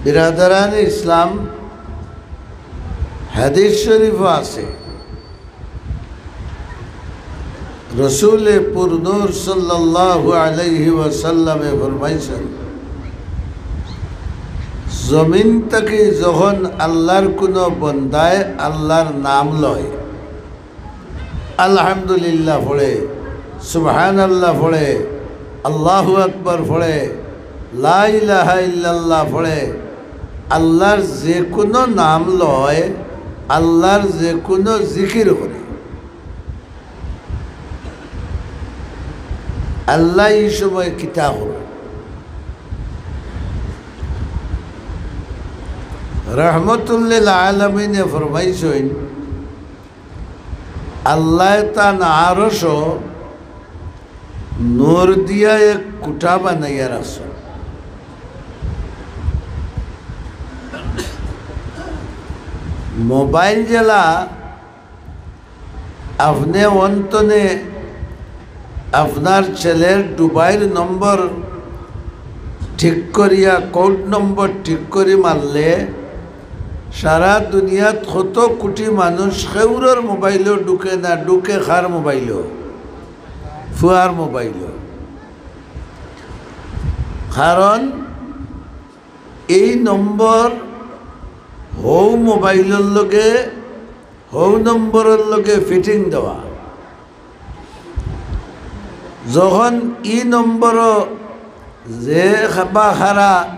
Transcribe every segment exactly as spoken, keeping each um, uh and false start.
বিরাদারানে ইসলাম, হাদিস শরীফো আছে, রসুলে পুরনূর সাল্লাল্লাহু আলাইহি ওয়াসাল্লামে ফরমাইছইন, জমিন থাকি যখন আল্লাহর কুনু বন্দায় আল্লাহর নাম লয়, আলহামদুলিল্লাহ পড়ে, সুবহানাল্লাহ পড়ে, আল্লাহু আকবার পড়ে, লা ইলাহা ইল্লাল্লাহ পড়ে, আল্লাহর যে কুনু নাম লয়, আল্লাহর যে কুনু জিকির করে, আল্লাহ ই সময় কিতা করে? রহমতুল্লিল আলামিনে ফরমাইছইন, আল্লায় তান আরশো নূর দিয়া এক কুটা বানাইয়া রাখছইন। মোবাইল যেলা আপনে অন্তনে আপনার ছেলের ডুবাইর নম্বর ঠিক করিয়া, কোড নম্বর ঠিক করি মারলে, সারা দুনিয়াত কত কুটি মানুষ কেউরর মোবাইলো ঢুকে না, ঢুকে কার মোবাইলো? ফুয়ার মোবাইলো। কারণ এই নম্বর হউ মোবাইলর লগে, হউ নম্বরর লগে ফিটিং দেওয়া। যখন ই নম্বরো যে বা কারা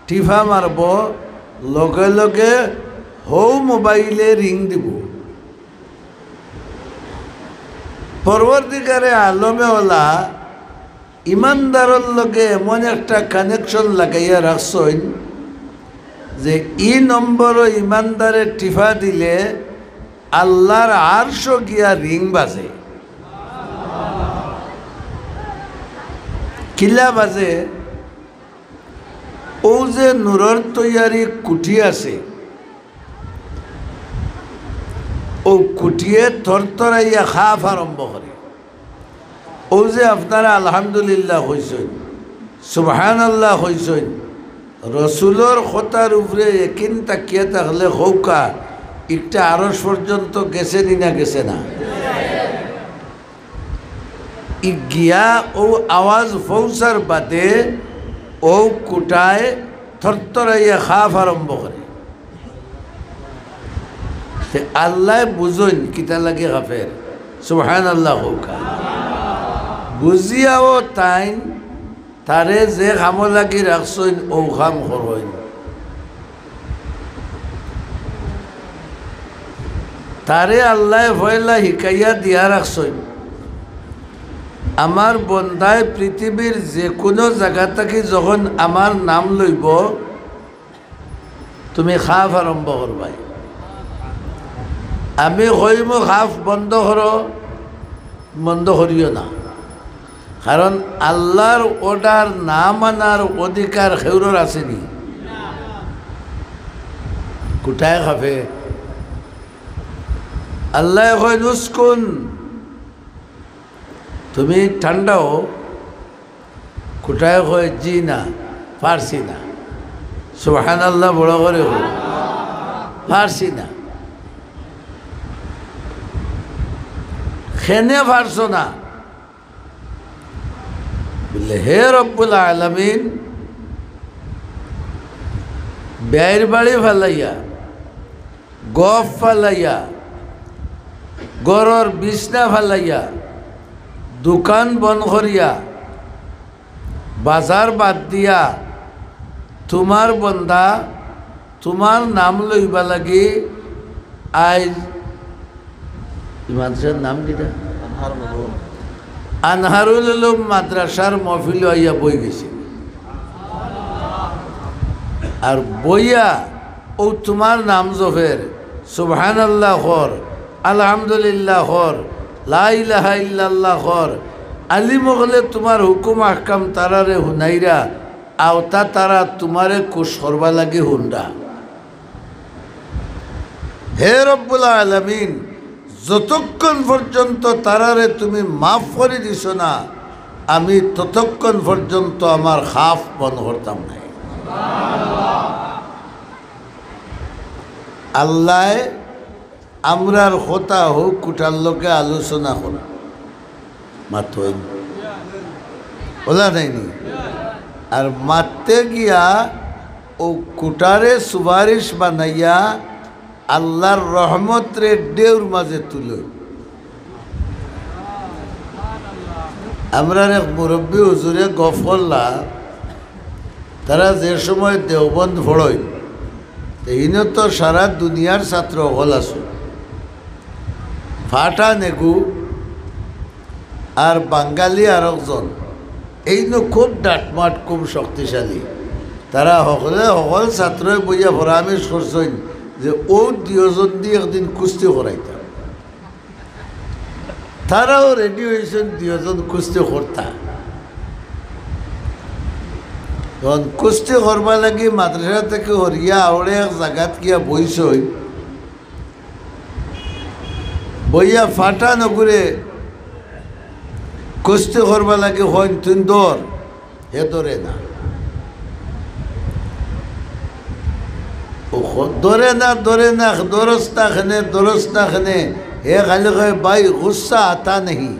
টিফা মারবো, লগে লগে হউ মোবাইলে রিং দিবো। পরওয়ারদিগারে আলমে ওলা ইমানদারর লগে এমন একটা কানেকশন লাগাইয়া রাখছইন যে ই নম্বরো ইমানদারে টিফা দিলে আল্লাহর আরশো গিয়া রিং বাজে। কিলা বাজে? অউ যে নূরর তৈয়ারি কুটি আছে, অউ কুটিয়ে থরথরাইয়া খাফ আরম্ভ করে। অউ যে আপনারা আলহামদুলিল্লাহ কইছইন, সুবহানাল্লাহ কইছইন, রসুলর কথার উপরে একিন তাকিয়া থাকলে কউক্কা, ইকটা আরশ পর্যন্ত গেছে নি না গেছে না? ই গিয়া অউ আওয়াজ পৌঁছার বাদে অউ কুটায় থরথরাইয়া খাফ আরম্ভ করে। তে আল্লায় বুঝইন কিতা লাগি খাফের। সুবহানাল্লাহ কউক্কা। বুঝিয়াও তাইন তারে যে কামো লাগি রাখছইন, অউ কাম করইন। তারে আল্লায় পয়লা হিকাইয়া দিয়া রাখছইন, আমার বন্দায় পৃথিবীর যে কুনু জাগা থাকি যখন আমার নাম লইবো, তুমি খাফ আরম্ভ করবায়। আমি কইমু, খাফ বন্ধ করো, বন্ধ করিও না। কারণ আল্লাহর অর্ডার না মানার অধিকার কেউরর আছে নি? কুটায় খাফে। আল্লায় কইন, "উসকুন, তুমি ঠান্ডা অও।" কুটায় কয়, "জি না, পারছি না।" সুবহানাল্লাহ বড় করি কও, "পারছি না।" কেনে পারছো না? বলে, "হে রব্বুল আলামিন, বিয়াইর বাড়ি ফালাইয়া, গফ ফালাইয়া, ঘরর বিছনা ফালাইয়া, দোকান বন্ধ করিয়া, বাজার বাদ দিয়া, তুমার বন্দা, তুমার নাম লইবার লাগি আইজ।" ই মাদ্রাসার নাম কিতা? আনহারুল উলুম। আনহারুল উলুম মাদ্রাসার মহফিলো আইয়া বই গেছে। আর বইয়া অউ তুমার নাম জফের, সুবহানাল্লাহ কর, আলহামদুলিল্লাহ কর, লা ইলাহা ইল্লাল্লাহ কর। আলিম অকলে তুমার হুকুম আহকাম তারারে হুনাইরা, অউতা তারা তুমারে খুশ করবার লাগি হুনরা। হে রব্বুল আলামিন, যতক্ষণ পর্যন্ত তারারে তুমি মাফ করি দিছো না, আমি ততক্ষণ পর্যন্ত আমার খাফ বন্ধ করতাম নায়। আল্লায় আমরার কথা হউক কুটার লগে আলোচনা করা, মাতইন, অলা নায়নি? আর মাততে গিয়া অউ কুটারে সুপারিশ বানাইয়া আল্লার রহমতরে ঢেউর মাঝে তুলইন। আমরার এক মুরব্বি হুজুরে গফ করলা, তারা যে সময় দেওবন্দ পড়ইন, তে হিনো তো সারা দুনিয়ার ছাত্র অকল আছে, পাঠান এগু আর বাঙালি আরকজন, এইনু খুব ডাটমাট, খুব শক্তিশালী। তারা হকলে হকল ছাত্রয় বইয়া পরামর্শ করছইন যে অউ দুইজন দি একদিন কুস্তি করাইতাম। তারাও রেডি অইছইন দুইজন কুস্তি করতা। তখন কুস্তি করবার লাগি মাদ্রাসা থাকি হরিয়া আওড়ে এক জাগাত গিয়া বইছইন। বইয়া পাঠান অগুরে কুস্তি করবার লাগি কইন, "তুই ধর।" হে ধরে না। ও খ-, ধরে না, ধরে না, ধরস না কেনে, ধরস না কেনে। হে খালি কয়, "ভাই, গুসা আতা নেহি।"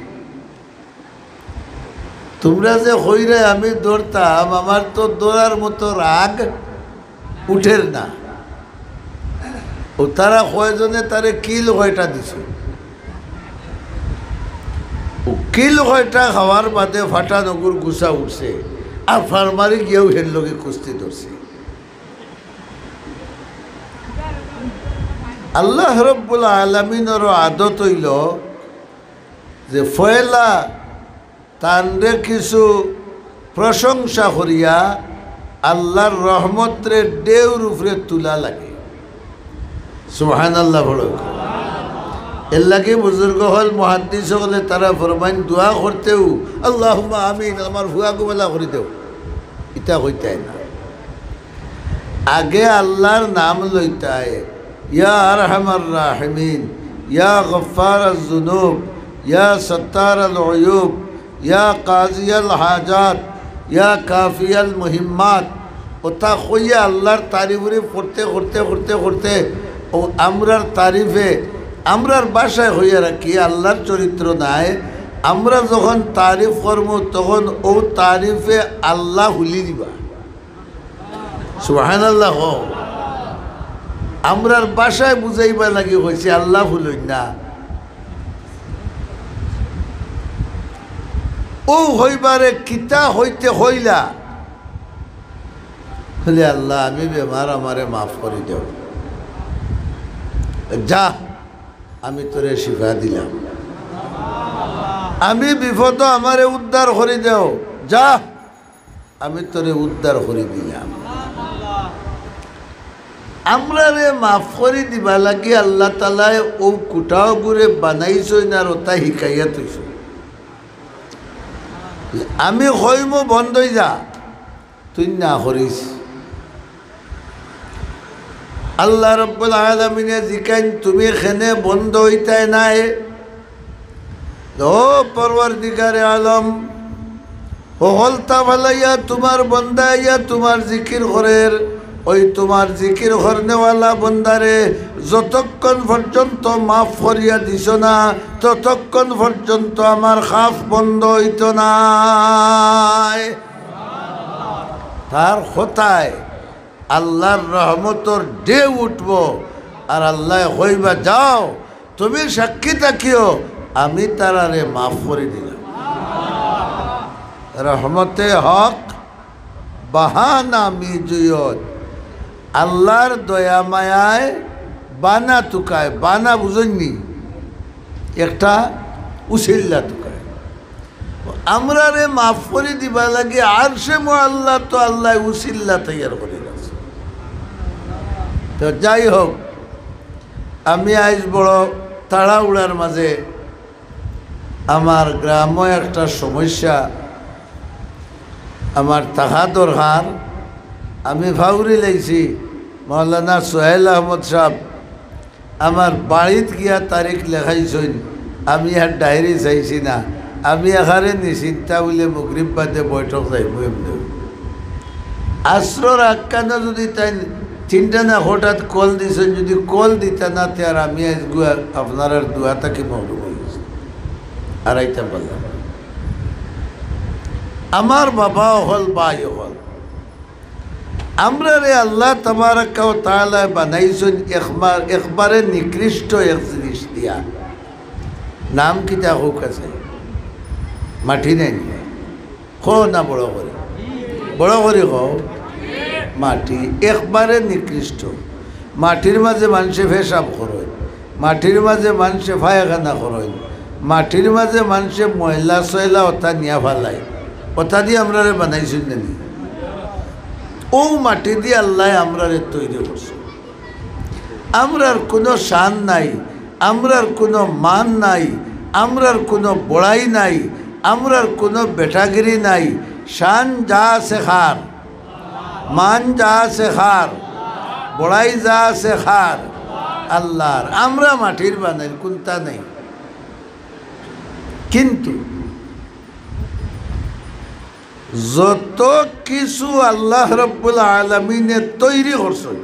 তুমরা যে কইরায় আমি ধরতাম, আমার তো ধরার মতো রাগ উঠের না। ও তারা কয়জনে তারে কিল কয়টা দিছে। ও কিল কয়টা খাওয়ার বাদে পাঠান অগুর গুসা উঠছে, আর ফাড়মারি গিয়াউ হের লগে কুস্তি ধরছে। আল্লাহ রব্বুল আলামিনরও আদত অইলো যে পয়লা তানরে কিছু প্রশংসা করিয়া আল্লার রহমতরে ঢেউর উপরে তুলা লাগে। সুবহানাল্লাহ পড়ো। এর লাগি বুজুর্গ অকল, মুহাদ্দিস অকলে তারা ফরমাইন, দোয়া করতেউ, "আল্লাহুম্মা আমিন, আমার ফুয়াগু বালা করি দেও।" ইতা কইতায় না। আগে আল্লার নাম লইতায়, ইয়া আরহামার রাহিমিন, ইয়া গফফারাজ জুনুব, ইয়া সত্তারাল উয়ুব, ইয়া কাজিয়াল হাজাত, ইয়া কাফিয়াল মুহিম্মাত। অতা কইয়া আল্লার তারিফ উরিফ করতে, করতে, করতে, করতে, অউ আমরার তারিফে, আমরার ভাষায় কইয়া রাখি, আল্লার চরিত্র নায়। আমরা যখন তারিফ করমু, তখন অউ তারিফে আল্লা হুলি দিবা। সুবহানাল্লাহ কও। আমরার ভাষায় বুঝাইবার লাগি কইছি, আল্লা হুলইন না। অউ কইবারে কিতা কইতে কইলা? বলে, "আল্লা, আমি বেমার, আমারে মাফ করি দেও। যা, আমি তোরে শিফা দিলাম। আমি বিপদ, আমারে উদ্ধার করি দেও। যা, আমি তোরে উদ্ধার করি দিলাম।" আমরারে মাফ করি দিবা লাগি আল্লা তাআলায় অউ কুটাগুরে বানাইছইন আর অতা হিকাইয়া থইছইন। আমি কইমু, "বন্ধ অই যা, তুই না করিস।" আল্লা রব্বুল আলামিনে জিকাইন, "তুমি কেনে বন্ধ অইতায় নায়?" ও পরওয়ারদিগারে আলম, হকলতা ফালাইয়া তুমার বন্দা আইয়া তুমার জিকির করের, অউ তুমার জিকির করনেওয়ালা বন্দারে যতক্ষণ পর্যন্ত মাফ করিয়া দিছো না, ততক্ষণ পর্যন্ত আমার খাফ বন্ধ অইতো নায়। তার কথায় আল্লার রহমতর ঢেউ উঠবো, আর আল্লায় কইবা, "যাও, তুমি সাক্ষী থাকিও, আমি তারারে মাফ করি দিলাম।" রহমতে হক বাহানা মি জুয়ত। আল্লার দয়া মায়ায় বানা তুকায়, বানা বুঝইননি? একটা উসিল্লা তুকায়। আমরারে মাফ করি দিবা লাগি আরশে মুআল্লা তো আল্লায় উসিল্লা তৈয়ার করি রাখছে। তো যাই হোক, আমি আইজ বড় তাড়াহুড়ার মাঝে, আমার গ্রামো একটা সমস্যা, আমার থাকা দরকার। আমি ফাউরি লাইছি, মাওলানা সোহেল আহমদ সাহেব আমার বাড়িত গিয়া তারিখ লেখাইছইন, আমি আর ডায়েরি চাইছি না। আমি এখানে নিশ্চিন্তা বুলে মগরিব বাদে বৈঠক যাইমু এমনে। আসরর আগখানো যদি তাইন তিনটা না হঠাৎ কল দিছইন, যদি কল দিতা না, তে আর আমি আইজগু আর আপনারার দোয়া থাকি মহরুম অইগেছি, আর আইতাম পারলাম না। আমার বাবা অকল, ভাই অকল, আমরারে আল্লাহ তাবারাকা ওয়া তাআলায় বানাইছইন একবার, একবারে নিকৃষ্ট এক জিনিস দিয়া। নাম কিতা কউক্কা চাই? মাটি নায়নি? কও না বড় করি, বড় করি কও। মাটি একবারে নিকৃষ্ট। মাটির মাঝে মানষে পেশাব করইন, মাটির মাঝে মানষে পায়খানা করইন, মাটির মাঝে মানষে ময়লা সয়লা অতা নিয়া ফালাইন, অতা দি আমরারে বানাইছইন না নি? অউ মাটি দি আল্লায় আমরারে তৈরি করছইন। আমরার কুনু শান নাই, আমরার কুনু মান নাই, আমরার কুনু বড়াই নাই, আমরার কুনু বেটাগিরি নাই। শান যা আছে কার, মান যা আছে কার, বড়াই যা আছে কার, আল্লার। আমরা মাটির বানাইল, কুন্তা নাই। কিন্তু যত কিছু আল্লাহ রব্বুল আলামিনে তৈরি করছইন,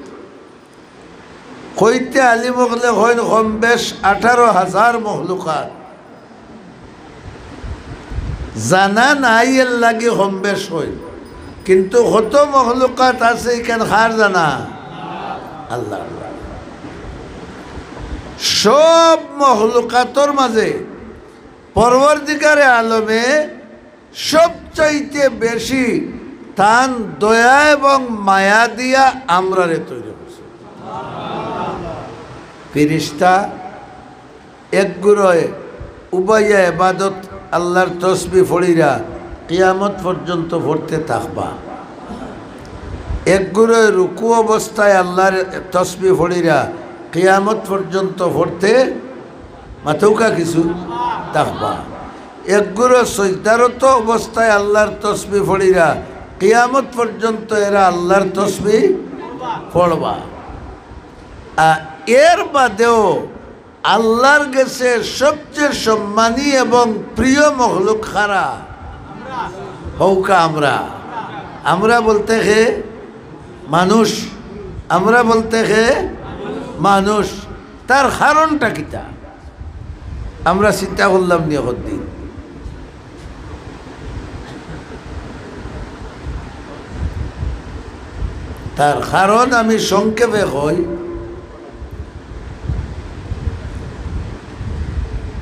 কইতে আলিম অকলে কইন কম বেশ আঠারো হাজার মখলুকাত। জানা নাই এর লাগি কম বেশ কইন, কিন্তু কত মখলুকাত আছে ইখান কার জানা? আল্লাহ। সব মখলুকাতর মাঝে পরওয়ারদিগারে আলমে সবচাইতে বেশি তান দয়া এবং মায়া দিয়া আমরারে তৈরি করছইন। ফিরিস্তা একগুরয় উবাইয়া এবাদত আল্লার তসবি ফড়িরা কিয়ামত পর্যন্ত ফড়তে থাকবা। একগুরয় রুকু অবস্থায় আল্লার তসবি ফড়িরা কিয়ামত পর্যন্ত ফড়তে মাতউক্কা কিছু থাকবা। একগুরয় সইজদারত অবস্থায় আল্লার তসবি ফড়িরা কিয়ামত পর্যন্ত এরা আল্লার তসবি ফড়বা। আর এর বাদেও আল্লার গেছে সবচেয়ে সম্মানী এবং প্রিয় মখলুক কারা? কউক্কা আমরা। আমরা বলতে কে? মানুষ। আমরা বলতে কে? মানুষ। তার কারণটা কিতা? আমরা চিন্তা করলাম নি একদিন। তার কারণ আমি সংক্ষেপে কই,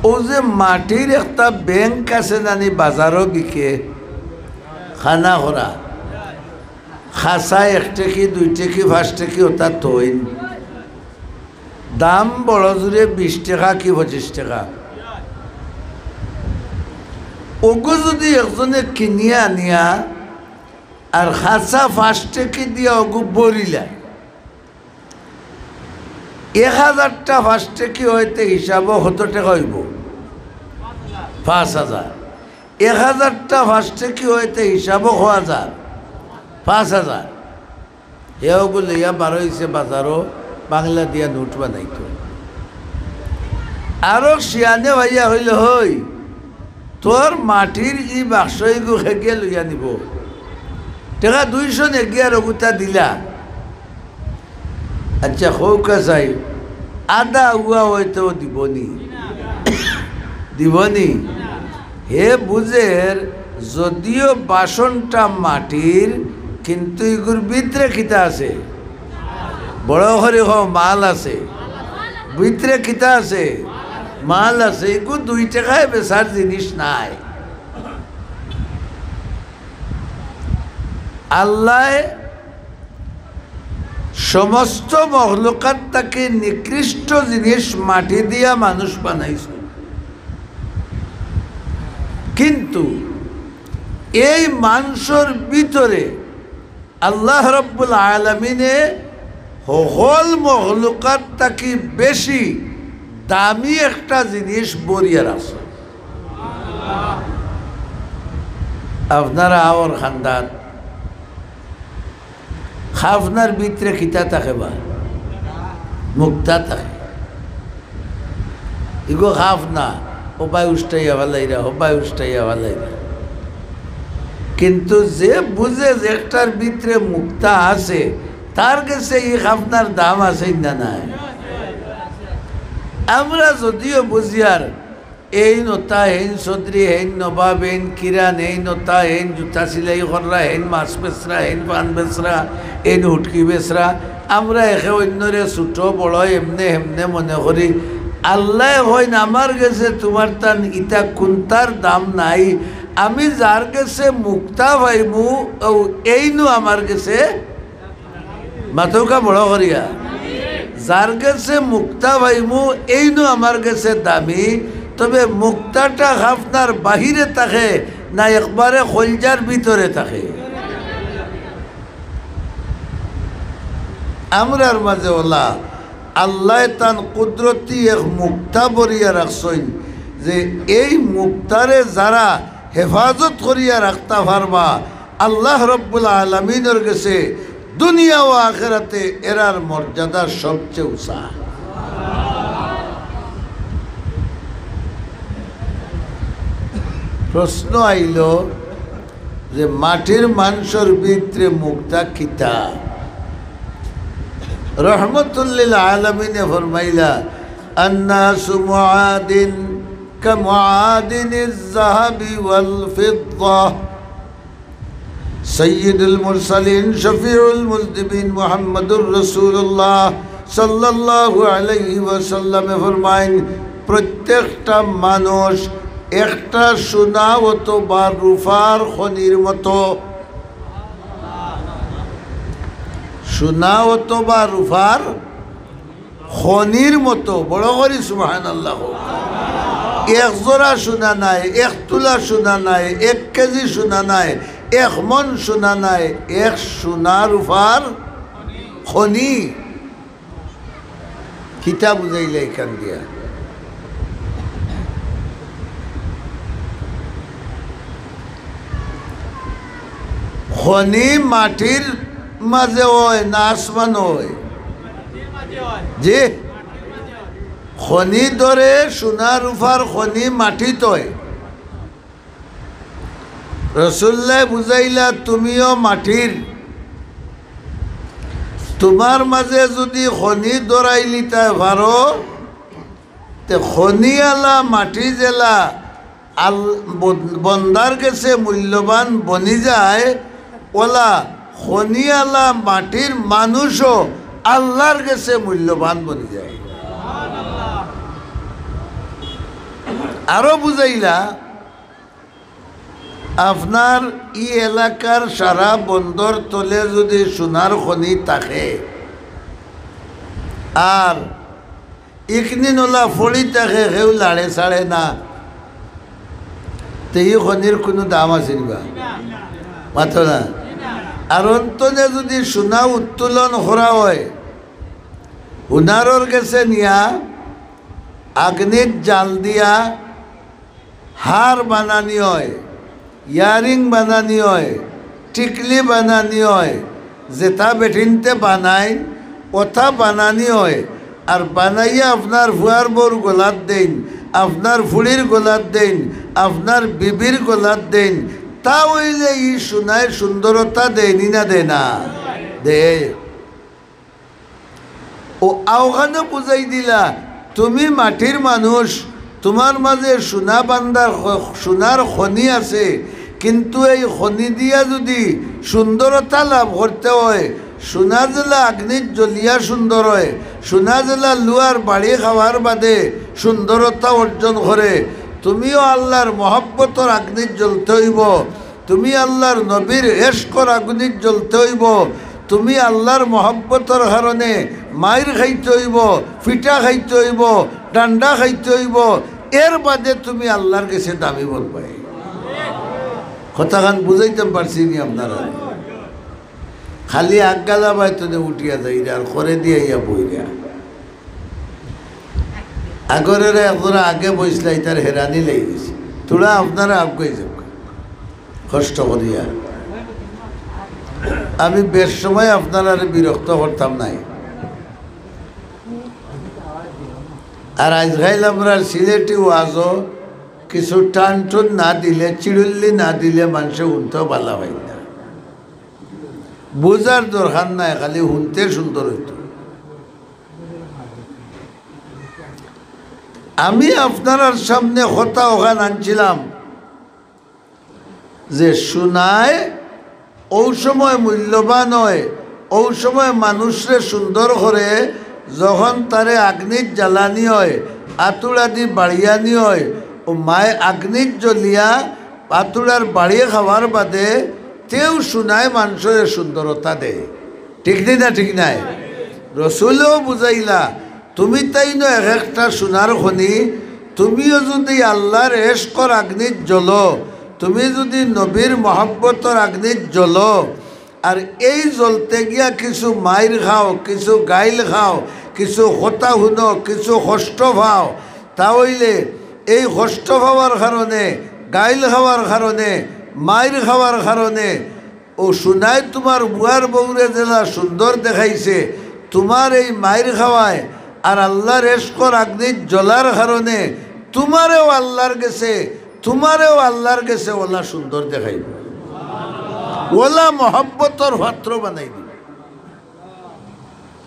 অউ যে মাটির একটা ব্যাংক আছে না নি, বাজারো বিকে, কানা করা, খাসা এক টেকি, দুই টেকি, পাঁচ টেকি, অতা থইন। দাম বড় জুরে বিশ টেকা কি পঁচিশ টেকা। অগু যুদি একজনে কিনিয়া আনিয়া আর খাসা পাঁচ টেকি দিয়া অগু ভরিলা, এক হাজারটা পাঁচ টেকি অইতে হিসাবো কত টেকা অইবো? পাঁচ হাজার। এক হাজারটা পাঁচ টেকি অইতে হিসাবো কয় হাজার? পাঁচ হাজার। হে অগু লইয়া বারইছে বাজারো বাংলা দিয়া নোট বানাইতো। আরো শিয়ানে ভাইয়া কইল, "হই, তোর মাটির ই বাক্স ইগু হেগে লইয়া নিবো।" টেকা দুইশো নেগিয়া রগুতা দিলা। আচ্ছা, কউক্কা চাই, আদা উয়া অইতেও দিবো নি? দিবো নি? হে বুঝের, যদিও বাসনটা মাটির, কিন্তু ইগুর ভিতরে কিতা আছে? বড় করি কও, মাল আছে। ভিতরে কিতা আছে? মাল আছে। ইগু দুই টেকায় বেচার জিনিস নায়। আল্লায় সমস্ত মখলুকাত থাকি নিকৃষ্ট জিনিস মাটি দিয়া মানুষ বানাইছইন, কিন্তু এই মানষর ভিতরে আল্লাহ রব্বুল আলামিনে হকল মখলুকাত থাকি বেশি দামি একটা জিনিস ভরিয়া রাখছইন। আপনারা আওর খান্দাত, খাফনার ভিতরে কিতা থাকে বা? মুক্তা থাকে। ইগু খাফনা, হবায় উষ্টাইয়া ফালাইরা, হবায় উষ্টাইয়া ফালাইরা। কিন্তু যে বুঝে যে একটার ভিতরে মুক্তা আছে, তার গেছে ই খাফনার দাম আছে না নাই? আমরা যদিও বুঝিয়ার, এইন অতা, হেইন চৌধুরী, হেইন নবাব, হেইন কিরান, হেইন অতা, হেইন জুতা সিলাই কররা, হেইন মাছ বেচরা, হেইন পান বেচরা, হেইন হুটকি বেচরা, আমরা একে অইন্যরে ছোট বড় এমনে হেমনে মনে করি। আল্লায় কইন, আমার গেছে তুমার তান ইতা কুন্তার দাম নাই, আমি যার গেছে মুক্তা পাইমু, অউ এইনউ আমার গেছে মাতউক্কা বড় করিয়া। যার গেছে মুক্তা পাইমু, এইনউ আমার গেছে দামি। তবে মুক্তাটা খাফনার বাহিরে থাকে না, একবারে কইলজার ভিতরে থাকে। আমরার মাঝে অলা আল্লায় তান কুদরতি এক মুক্তা বরিয়া রাখছইন, যে এই মুক্তারে যারা হেফাজত করিয়া রাখতা পারবা, আল্লাহ রব্বুল আলামিনর গেছে দুনিয়া ও আখেরাতে এরার মর্যাদা সবচেয়ে উঁচা। প্রশ্ন আইলো যে মাটির মানষর ভিতরে মুক্তা কিতা? রহমতুল্লিল আলামিনে ফরমাইলা, "আন্নাসু মুআদিন কামুআদিনিজ যাহাবি ওয়াল ফিদ্দাহ।" সাইয়্যিদুল মুরসালিন, শফিউল মুজনিবিন মুহাম্মাদুর রাসূলুল্লাহ সাল্লাল্লাহু আলাইহি ওয়াসাল্লামে ফরমাইন, প্রত্যেকটা মানুষ একটা সোনা অথবা রূপার খনির মতো। সোনা অথবা রূপার খনির মতো, বড় করি সুবহানাল্লাহ কউক্কা। এক জোড়া সোনা নায়, এক তুলা সোনা নায়, এক কেজি সোনা নায়, এক মণ সোনা নায়, এক সোনা রূপার খনি। কিতা বুঝাইলা ইখান দিয়া? খনি মাটির মাঝে অয় না আসমানো অয়? জি, খনি ধরে, সোনা রূপার খনি মাটিত অয়। রসুল্লায় বুঝাইলা, তুমিও মাটির, তুমার মাঝে যুদি খনি ধরাইলিতায় পারো, তে খনিআলা মাটি যেলা আল-, বন-, বন্দার গেছে মূল্যবান বনি যায়, অলা খনিআলা মাটির মানুষও আল্লার গেছে মূল্যবান বনি যায়। আরো বুঝাইলা, আপনার ই এলাকার সারা বন্দর তলে যুদি সোনার খনি থাকে, আর ইকনিন অলা ফড়ি থাকে, কেউ লাড়ে ছাড়ে না, তে ই খনির কুনু দাম আছে নি বা? মাতো না। আর অন্তনে যুদি সোনা উত্তোলন করা অয়, হুনারর গেছে নিয়া, আগ্নিত জাল দিয়া, হার বানানি অয়, ইয়ারিং বানানি অয়, টিকলি বানানি অয়, যেতা বেটিন্তে বানাইন, অতা বানানি অয়। আর বানাইয়া আপনার ফুয়ার বউর গলাত দেইন, আপনার ফুড়ির গলাত দেইন, আপনার বিবির গলাত দেইন, তা অইলে ই সোনায় সুন্দরতা দেয়নি না দেয় না? দেয়। অউ অখানে বুঝাই দিলা, তুমি মাটির মানুষ, তুমার মাঝে সোনা বান্দার খ-, সোনার খনি আছে, কিন্তু এই খনি দিয়া যুদি সুন্দরতা লাভ করতে অয়, সোনা যেলা আগ্নিত জ্বলিয়া সুন্দর অয়, সোনা যেলা লুয়ার বাড়ি খাওয়ার বাদে সুন্দরতা অর্জন করে, তুমিও আল্লার মহব্বতর আগ্নিত জ্বলতে অইবো। তুমি আল্লার নবীর এশকর আগুনিত জ্বলতে অইবো, তুমি আল্লার মহব্বতর কারণে মাইর খাইতে অইবো, ফিটা খাইতে অইবো, ডান্ডা খাইতে অইবো, এর বাদে তুমি আল্লার গেছে দামি বনবায়। কথাখান বুঝাইতাম পারছি নি আপনারারে? খালি আগ গালা বাইতনে উঠিয়া যাইরা আর খরে দিয়া ইয়া বইরা। আগরেরা একজরা আগে বইছলা, ইতার হেরানি লাগি গেছে। থুড়া আপনারা আগুয়াই যাউক্কা, কষ্ট করিয়া। আমি বেশ সময় আপনারারে বিরক্ত করতাম নায়। আর আইজকাইল আমরার সিলেটি ওয়াজও কিছু টান-টুন না দিলে, চিড়ুল্লি না দিলে মানষে হুনতেও ভালা পাইন না। বুঝার দরকার নাই, খালি হুনতে সুন্দর অইতো। আমি আপনারার সামনে কথা অখান আনছিলাম যে সোনায় অউ সময় মূল্যবান অয়, অউ সময় মানুষরে সুন্দর করে, যখন তারে আগ্নিত জ্বালানি অয়, আতুড়াদি বাড়িয়ানি অয়, অউ মায় আগ্নিত জ্বলিয়া আতুড়ার বাড়ি খাওয়ার বাদে তেউ সোনায় মানষরে সুন্দরতা দেয়। ঠিক নি না? ঠিক নায়? রসুলেও বুঝাইলা, তুমি তাইন এক একটা সোনার খনি, তুমিও যুদি আল্লার এশকর আগ্নিত জ্বলো, তুমি যুদি নবীর মহব্বতর আগ্নিত জ্বলো, আর এই জ্বলতে গিয়া কিছু মাইর খাও, কিছু গাইল খাও, কিছু কথা হুনো, কিছু কষ্ট পাও, তা অইলে এই কষ্ট পাওয়ার কারণে, গাইল খাওয়ার কারণে, মাইর খাওয়ার কারণে অউ সোনায় তুমার বুয়ার বউরে যেলা সুন্দর দেখাইছে, তুমার এই মাইর খাওয়ায় আর আল্লার এশকর আগ্নিত জ্বলার কারণে তুমারেও আল্লার গেছে, তুমারেও আল্লার গেছে অলা সুন্দর দেখাইবো, অলা মহব্বতর পাত্র বানাই দিবো।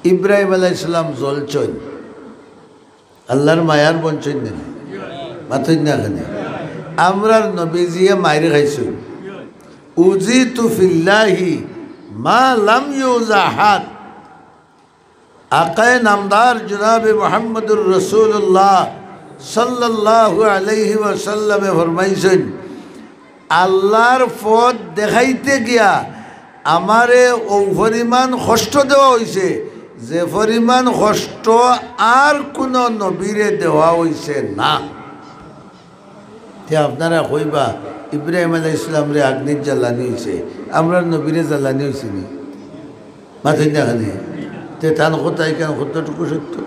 ইব্রাহিম আলাইহিস সালাম জ্বলছইন, আল্লার মায়ার বনছইন না নি? মাতইন না কেনে? আমরার নবীজিয়ে মাইর খাইছইন। উযিতু ফিল্লাহি মা লাম ইউযা আহাদ। আকায়ে নামদার জনাবে মুহাম্মদুর রাসূলুল্লাহ সাল্লাল্লাহু আলাইহি ওয়াসাল্লামে ফরমাইছইন, আল্লার পথ দেখাইতে গিয়া আমারে অউ পরিমাণ কষ্ট দেওয়া অইছে, যে পরিমাণ কষ্ট আর কুনু নবীরে দেওয়া অইছে না। তে আপনারা কইবা, ইব্রাহিম আলাইহিস সালামরে আগ্নিত জ্বালানি অইছে, আমরার নবীরে জ্বালানি অইছে নি? মাতইন না কেনে? তে তান কথা ইখান কতটুকু সত্য?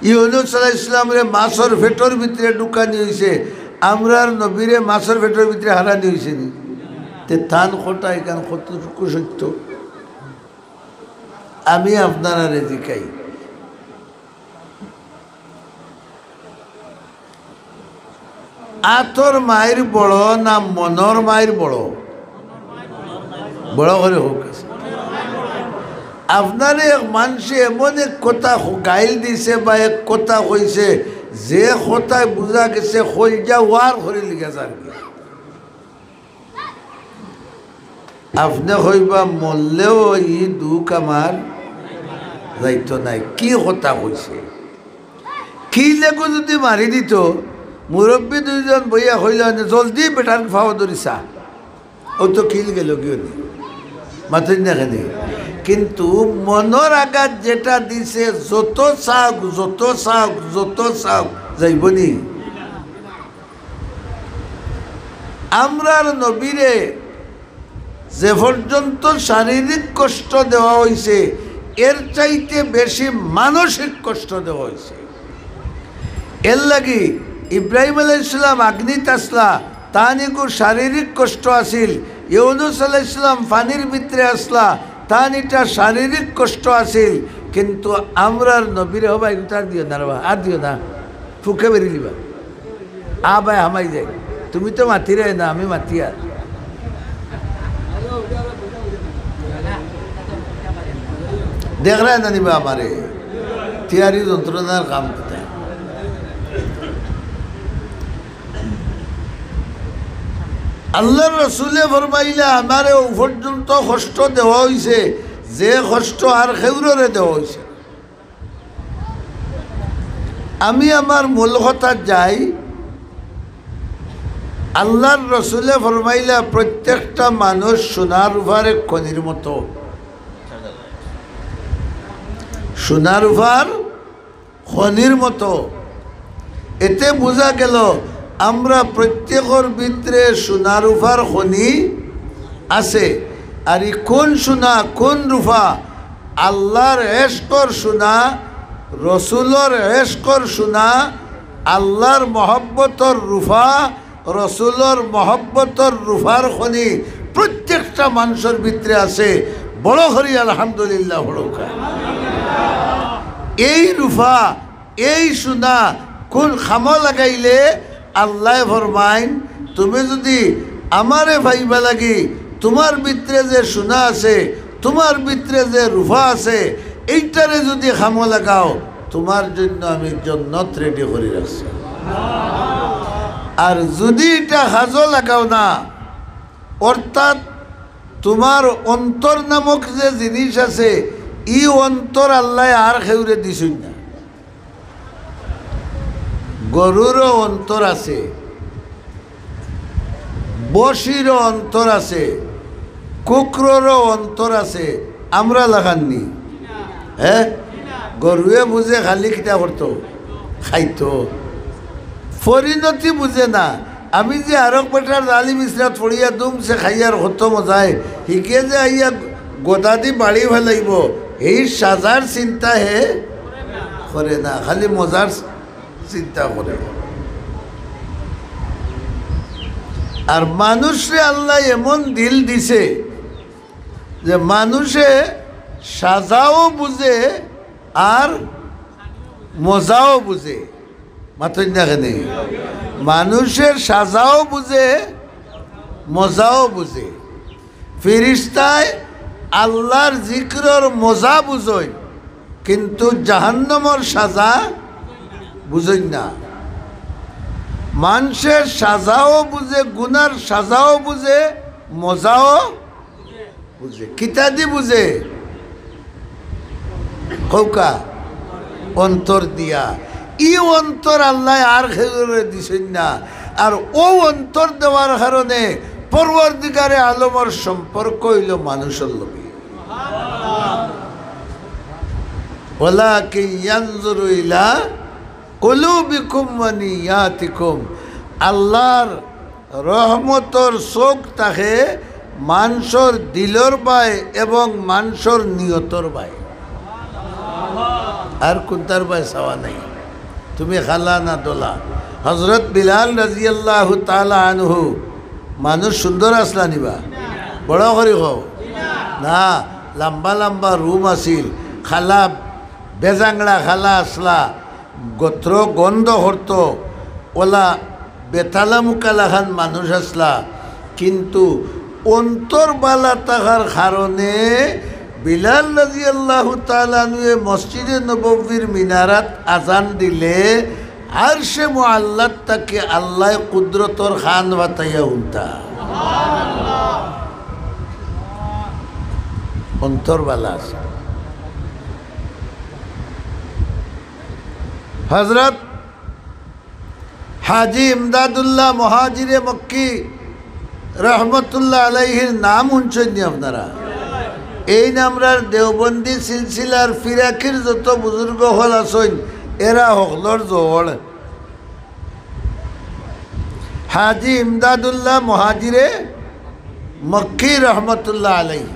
ইউনুস আলাইহিস সালামরে মাছর পেটর ভিতরে ঢুকানি অইছে, আমরার নবীরে মাছর পেটর ভিতরে হারানি অইছে নি? তে তান কথা ইখান কতটুকু সত্য? আমি আপনারারে জিকাই, আতর মাইর বড় না মনর মাইর বড়? বড় করি কউক্কা। আপনারে এক মানষে এমন এক কথা ক-, গাইল দিছে বা এক কথা কইছে, যে কথায় বুঝা গেছে কইলজা ওয়ার করি লিগা যার গি। আপনে কইবা, "মরলেও ই দুখ আমার যাইতো নায়।" কি কথা কইছে? কিল এগু যুদি মারি দিতো, মুরব্বি দুইজন বইয়া কইলা, "নে জলদি বেটার পাও ধরি চা।" অউ তো কিল গেলগিও নি। মাতইন না কেনে? কিন্তু মনর আঘাত যেটা দিছে, যত চাউক, যত চাউক, যত চাউক, যাইবো নি? আমরার নবীরে যে পর্যন্ত শারীরিক কষ্ট দেওয়া অইছে, এর চাইতে বেশি মানসিক কষ্ট দেওয়া অইছে। এরলাগি ইব্রাহিম আলাইহিস সালাম আগ্নিত আছলা, তান ইগু শারীরিক কষ্ট আছিল, ইউনুস আলাইহিস সালাম পানির ভিতরে আছলা, তান ইটা শারীরিক কষ্ট আছিল, কিন্তু আমরার নবীরে, ও ভাই, ইগুতা আর দিও না রে বা, আর দিও না, ফুকে বেরি লিবা। আ ভাই, হামাই যাই, তুমি তো মাতিরায় না, আমি মাতিয়ার। দেখরায় না নি বা আমারে, তিয়ারি যন্ত্রণার কাম কিতা? আল্লার রসুলে ফরমাইলা, "আমারে অউ পর্যন্ত কষ্ট দেওয়া অইছে, যে কষ্ট আর কেউররে দেওয়া অইছে।" আমি আমার মূল কথাত যাই। আল্লার রসুলে ফরমাইলা, "প্রত্যেকটা মানুষ সোনা রুপার এক খনির মতো।" সোনা রুপার খনির মতো। এতে বুঝা গেল, আমরা প্রত্যেকর ভিতরে সোনা রুপার খনি আছে। আর ই কোন সোনা, কোন রুপা? আল্লার এশকর সোনা, রসুলর এশকর সোনা, আল্লার মহব্বতর রুপা, রসুলর মহব্বতর রুপার খনি প্রত্যেকটা মানষর ভিতরে আছে। বড় করি আলহামদুলিল্লাহ পড়উক্কা। এই রুপা, এই সোনা কোন কামো লাগাইলে? আল্লায় ফরমাইন, "তুমি যুদি আমারে পাইবা লাগি, তুমার ভিতরে যে সোনা আছে, তুমার ভিতরে যে রূপা আছে, এইটারে যুদি কামো লাগাও, তুমার জন্য আমি জন্নত রেডি করি রাখছি। আর যুদি ইটা কাজো লাগাও না, অর্থাৎ তুমার অন্তর নামক যে জিনিস আছে, ই অন্তর আল্লায় আর কেউরে দিছইন না। গরুরও অন্তর আছে, বসিরও অন্তর আছে, কুকুররও অন্তর আছে। আমরা লাখান নি? হে, গরুয়ে বুঝে খালি কিতা করতো, খাইতো। পরিণতি বুঝে না। আমি যে আরক বেটার জালিম ইসরাত পড়িয়া দুমছে খাইয়ার কত মজায়, হিগে যে আইয়া গদাদি বাড়ি ফেলাইবো, এই সাজার চিন্তা হে করে না, খালি মজার চিন্তা করে। আর মানুষরে আল্লায় এমন দিল দিছে যে মানুষে সাজাও বুঝে আর মজাও বুঝে। মাতইন না কেনে? মানুষের সাজাও বুঝে, মজাও বুঝে। ফিরিস্তায় আল্লার জিকিরর মজা বুঝইন, কিন্তু জাহান্নামর সাজা বুঝইন না। মানষের সাজাও বুঝে, গুনার সাজাও বুঝে, মজাও বুঝে। কিতাদি বুঝে? কউক্কা, অন্তর দিয়া। ই অন্তর আল্লায় আর কেউরে দিছইন না। আর অউ অন্তর দেওয়ার কারণে পরওয়ারদিগারে আলমর সম্পর্ক অইলো মানুষর লগে। ওয়ালাকিন ইয়ানজুরু ইলা কুলুবিকুম ওয়া নিয়াতিকুম। আল্লার রহমতর চউখ থাকে মানষর দিলর বায় এবং মানষর নিয়তর বায়। আর কুনটার বায় চাওয়া নাই। তুমি কালা না ধলা। হজরত বিলাল রাদিয়াল্লাহু তাআলা আনহু মানুষ সুন্দর আছলা নি বা? বড় করি কও না। লম্বা লম্বা রুম আছিল, কালা, বেজাংড়া কালা আছলা, গতর গন্ধ করতো, অলা বেতালা মুখা লাখান মানুষ আছলা, কিন্তু অন্তর বালা থাকার কারণে বিলাল রাদিয়াল্লাহু তাআলা আনহুয়ে মসজিদে নববীর মিনারাত আজান দিলে আরশে মুআল্লাত থাকি আল্লায় কুদরতর কান বাতাইয়া হুনতা। অন্তর বালা আছে। হজরত হাজী ইমদাদুল্লাহ মুহাজিরে মক্কি রহমতুল্লাহ আলাইহির নাম হুনছইন নি আপনারা? এইন আমরার দেওবন্দি সিলসিলার ফিরাকির যত বুজুর্গ অকল আছইন, এরা হকলর জড়। হাজী ইমদাদুল্লাহ মুহাজিরে মক্কি রহমতুল্লাহ আলাইহি।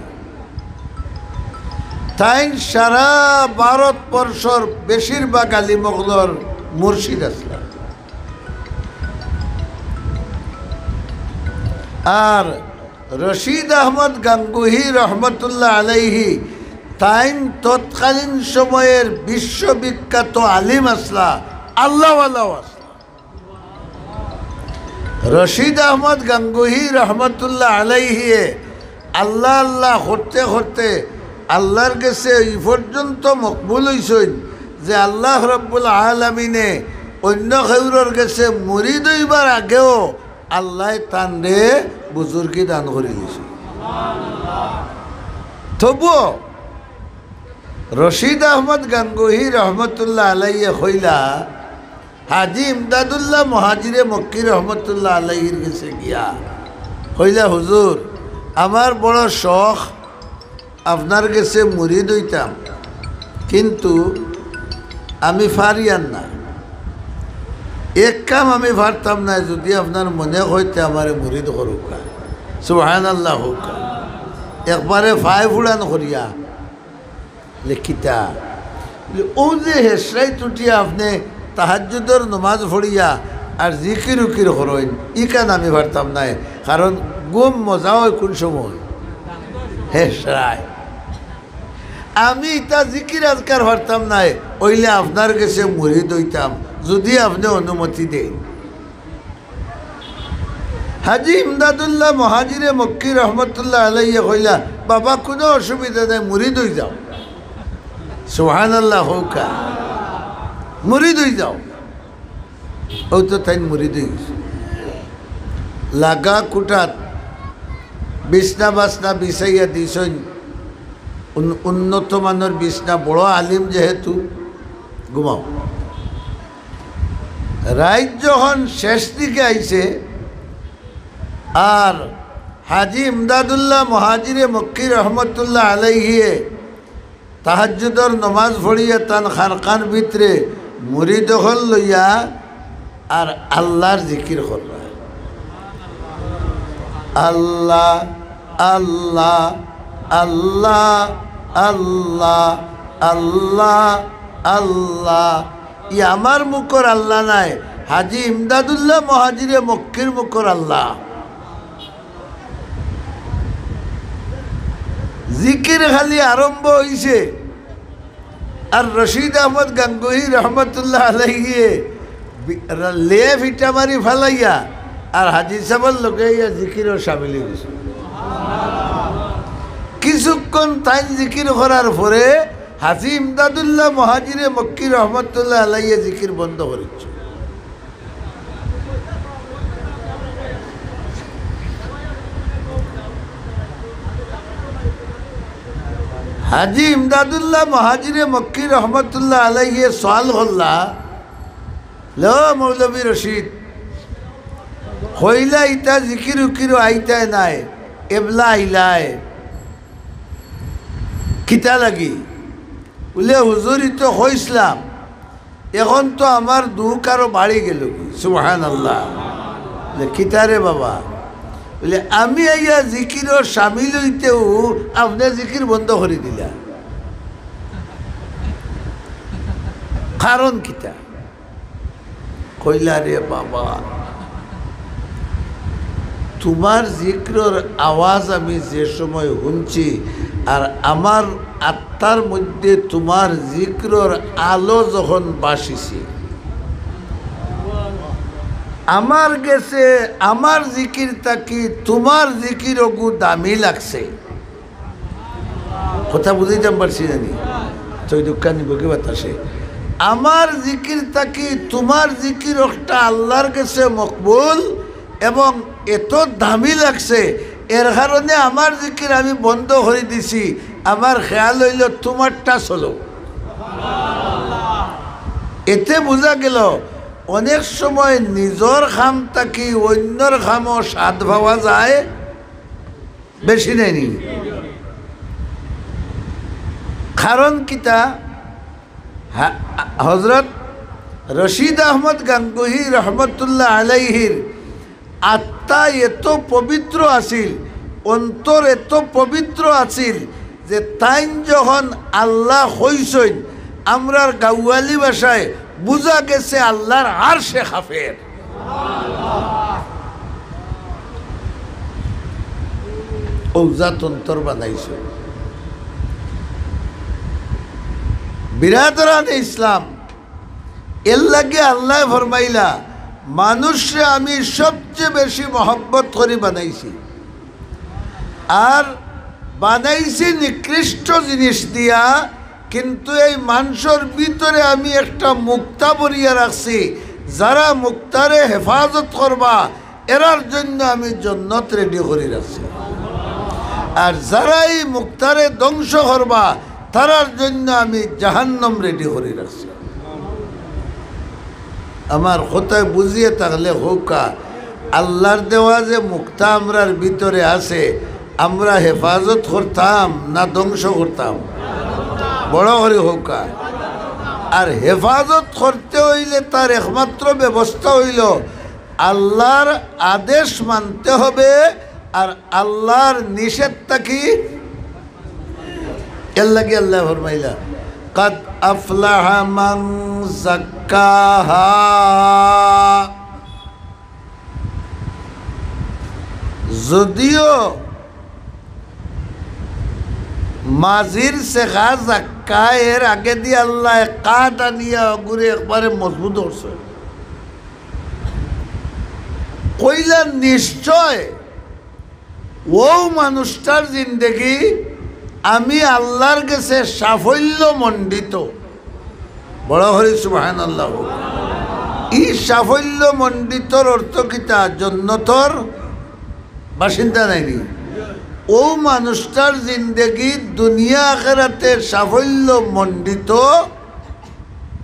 তাইন সারা ভারতবর্ষর বেশিরভাগ আলিম অকলর মুর্শিদ আছলা। আর রশিদ আহমদ গাঙ্গুহি রহমতুল্লাহ আলাইহি, তাইন তৎকালীন সময়ের বিশ্ববিখ্যাত আলিম আছলা, আল্লাহওয়ালাও আছলা। রশিদ আহমদ গাঙ্গুহি রহমতুল্লাহ আলাইহিয়ে আল্লাহ আল্লাহ করতে করতে আল্লাহর গেছে এই পর্যন্ত মকবুল অইছইন যে আল্লাহ রাব্বুল আলামিনে অন্য কেউরর গেছে মুরিদ অইবার আগেও আল্লায় তানরে বুজুর্গি দান করি দিছে। তবুও রশিদ আহমদ গাঙ্গুহি রহমতুল্লাহ আলাইয়ে কইলা, হাজী ইমদাদুল্লাহ মুহাজিরে মক্কি রহমতুল্লাহ আলাইহির গেছে গিয়া কইলা, "হুজুর, আমার বড় শখ আপনার গেছে মুরিদ অইতাম, কিন্তু আমি পারিয়ার না। এক কাম আমি পারতাম না, যুদি আপনার মনে অয় তে আমারে মুরিদ করউক্কা।" সুবহানাল্লাহ কউক্কা। একবারে ফায় ফুড়ান করিয়া লেখিতা। অউ যে হেশরাইত উঠিয়া আপনে তাহাজ্জুদর নমাজ পড়িয়া আর জিকির উকির করইন, ইখান আমি পারতাম নায়, কারণ ঘুম মজা অয় কুন সময়? হেশরাইত। আমি ইতা জিকির আজকার পারতাম নায়, অইলে আপনার গেছে মুরিদ অইতাম, যুদি আপনে অনুমতি দেইন। হাজী ইমদাদুল্লাহ মুহাজিরে মক্কি রহমতুল্লাহ আলাইহি কইলা, "বাবা, কুনু অসুবিধা নাই, মুরিদ অই যাও।" সুবহানাল্লাহ কউক্কা, "মুরিদ অই যাও।" অউ তো তাইন মুরিদ অই গেছইন। লাগা কুটাত বিছনা বাছনা বিছাইয়া দিছইন, উন-, উন্নত মানর বিছনা, বড় আলিম যেহেতু, ঘুমাও। রাইত যখন শেষ দিকে আইছে, আর হাজী ইমদাদুল্লাহ মুহাজিরে মক্কি রহমতুল্লাহ আলাইহিয়ে তাহাজ্জুদর নমাজ পড়িয়া তান খানকার ভিতরে মুরিদ অকল লইয়া আর আল্লার জিকির কররা। আল্লাহ, আল্লাহ, আল্লাহ, আল্লাহ, আল্লাহ, আল্লাহ। ই আমার মুখর আল্লাহ নায়, হাজী ইমদাদুল্লাহ মুহাজিরে মক্কির মুখর আল্লাহ। জিকির খালি আরম্ভ অইছে, আর রশিদ আহমদ গাঙ্গুহি রহমতুল্লাহ আলাইহিয়ে বি-, রা-, লেপ ইটা মারি ফালাইয়া আর হাজী সাবর লগে ইয়া জিকিরো শামিল অই গেছে। কিছুক্ষণ তাইন জিকির করার পরে হাজী ইমদাদুল্লাহ মুহাজিরে মক্কি রহমতুল্লাহ আলাইহিয়ে জিকির বন্ধ করিছে। হাজী ইমদাদুল্লাহ মুহাজিরে মক্কি রহমতুল্লাহ আলাইহি সওয়াল করলা, "লো মৌলভী রশিদ, কইলা ইতা জিকির উকিরও আইতায় নায়, এবলা আইলায়, কিতা লাগি?" বুলে, "হুজুর, ই তো কইছলাম, এখন তো আমার দুখ আরো বাড়ি গেল।" সুবহানাল্লাহ। যে, "কিতারে বাবা?" বুলে, "আমি আইয়া জিকিরো শামিল অইতেউ আপনে জিকির বন্ধ করি দিলা, কারণ কিতা?" কইলা, "রে বাবা, তুমার জিকিরর আওয়াজ আমি যে সময় হুনছি, আর আমার আত্মার মধ্যে তুমার জিকিরর আলো যখন বাসিছে, আমার গেছে আমার জিকির থাকি তুমার জিকির অগু দামি লাগছে।" কথা বুঝাইতাম পারছি জানি? তো এই দুঃখানি বুকে বাতাসে। "আমার জিকির থাকি তুমার জিকির একটা আল্লার গেছে মকবুল এবং এত দামি লাগছে, এর কারণে আমার জিকির আমি বন্ধ করি দিছি, আমার খেয়াল অইলো তুমারটা চলো।" এতে বুঝা গেল, অনেক সময় নিজর কাম থাকি অইন্যর কামও স্বাদ পাওয়া যায়, বেশি নায়নি? কারণ কিতা? হা-, হজরত রশিদ আহমদ গাঙ্গুহি রহমতুল্লাহ আলাইহির আত্মা এত পবিত্র আছিল, অন্তর এত পবিত্র আছিল যে তাইন যখন আল্লাহ কইছইন, আমরার গাউয়ালি ভাষায় বুঝা গেছে আল্লার আরশে কাঁপের। অউ জাত অন্তর বানাইছে। বিরাদরানে ইসলাম, এর লাগি আল্লায় ফরমাইলা, "মানুষরে আমি সবচেয়ে বেশি মহব্বত করি বানাইছি, আর বানাইছি নিকৃষ্ট জিনিস দিয়া, কিন্তু এই মানষর ভিতরে আমি একটা মুক্তা ভরিয়া রাখছি, যারা মুক্তারে হেফাজত করবা, এরার জন্য আমি জন্নত রেডি করি রাখছি, আর যারা এই মুক্তারে ধ্বংস করবা, তারার জন্য আমি জাহান্নাম রেডি করি রাখছি।" আমার কথায় বুঝিয়া থাকলে কউক্কা, আল্লার দেওয়া যে মুক্তা আমরার ভিতরে আছে, আমরা হেফাজত করতাম না ধ্বংস করতাম? বড় করি কউক্কা। আর হেফাজত করতে অইলে তার একমাত্র ব্যবস্থা অইলো আল্লার আদেশ মানতে হবে, আর আল্লার নিষেধ থাকি। এর লাগি আল্লায় ফরমাইলা, "কাদ আফলাহা মান জাক্কাহা।" যদিও মাঝির শেখা জাক্কা, এর আগেদি আল্লায় কাদ আনিয়া অগুরে একবারে মজবুত করছে। কইলা, নিশ্চয় অউ মানুষটার জিন্দেগি আমি আল্লার গেছে সাফল্য মণ্ডিত। বড় করি সুবহানাল্লাহ। ই সাফল্য মণ্ডিতর অর্থ কিতা? জন্নতর বাসিন্দা নায়নি? অউ মানুষটার জিন্দেগি দুনিয়া আখেরাতে সাফল্য মণ্ডিত।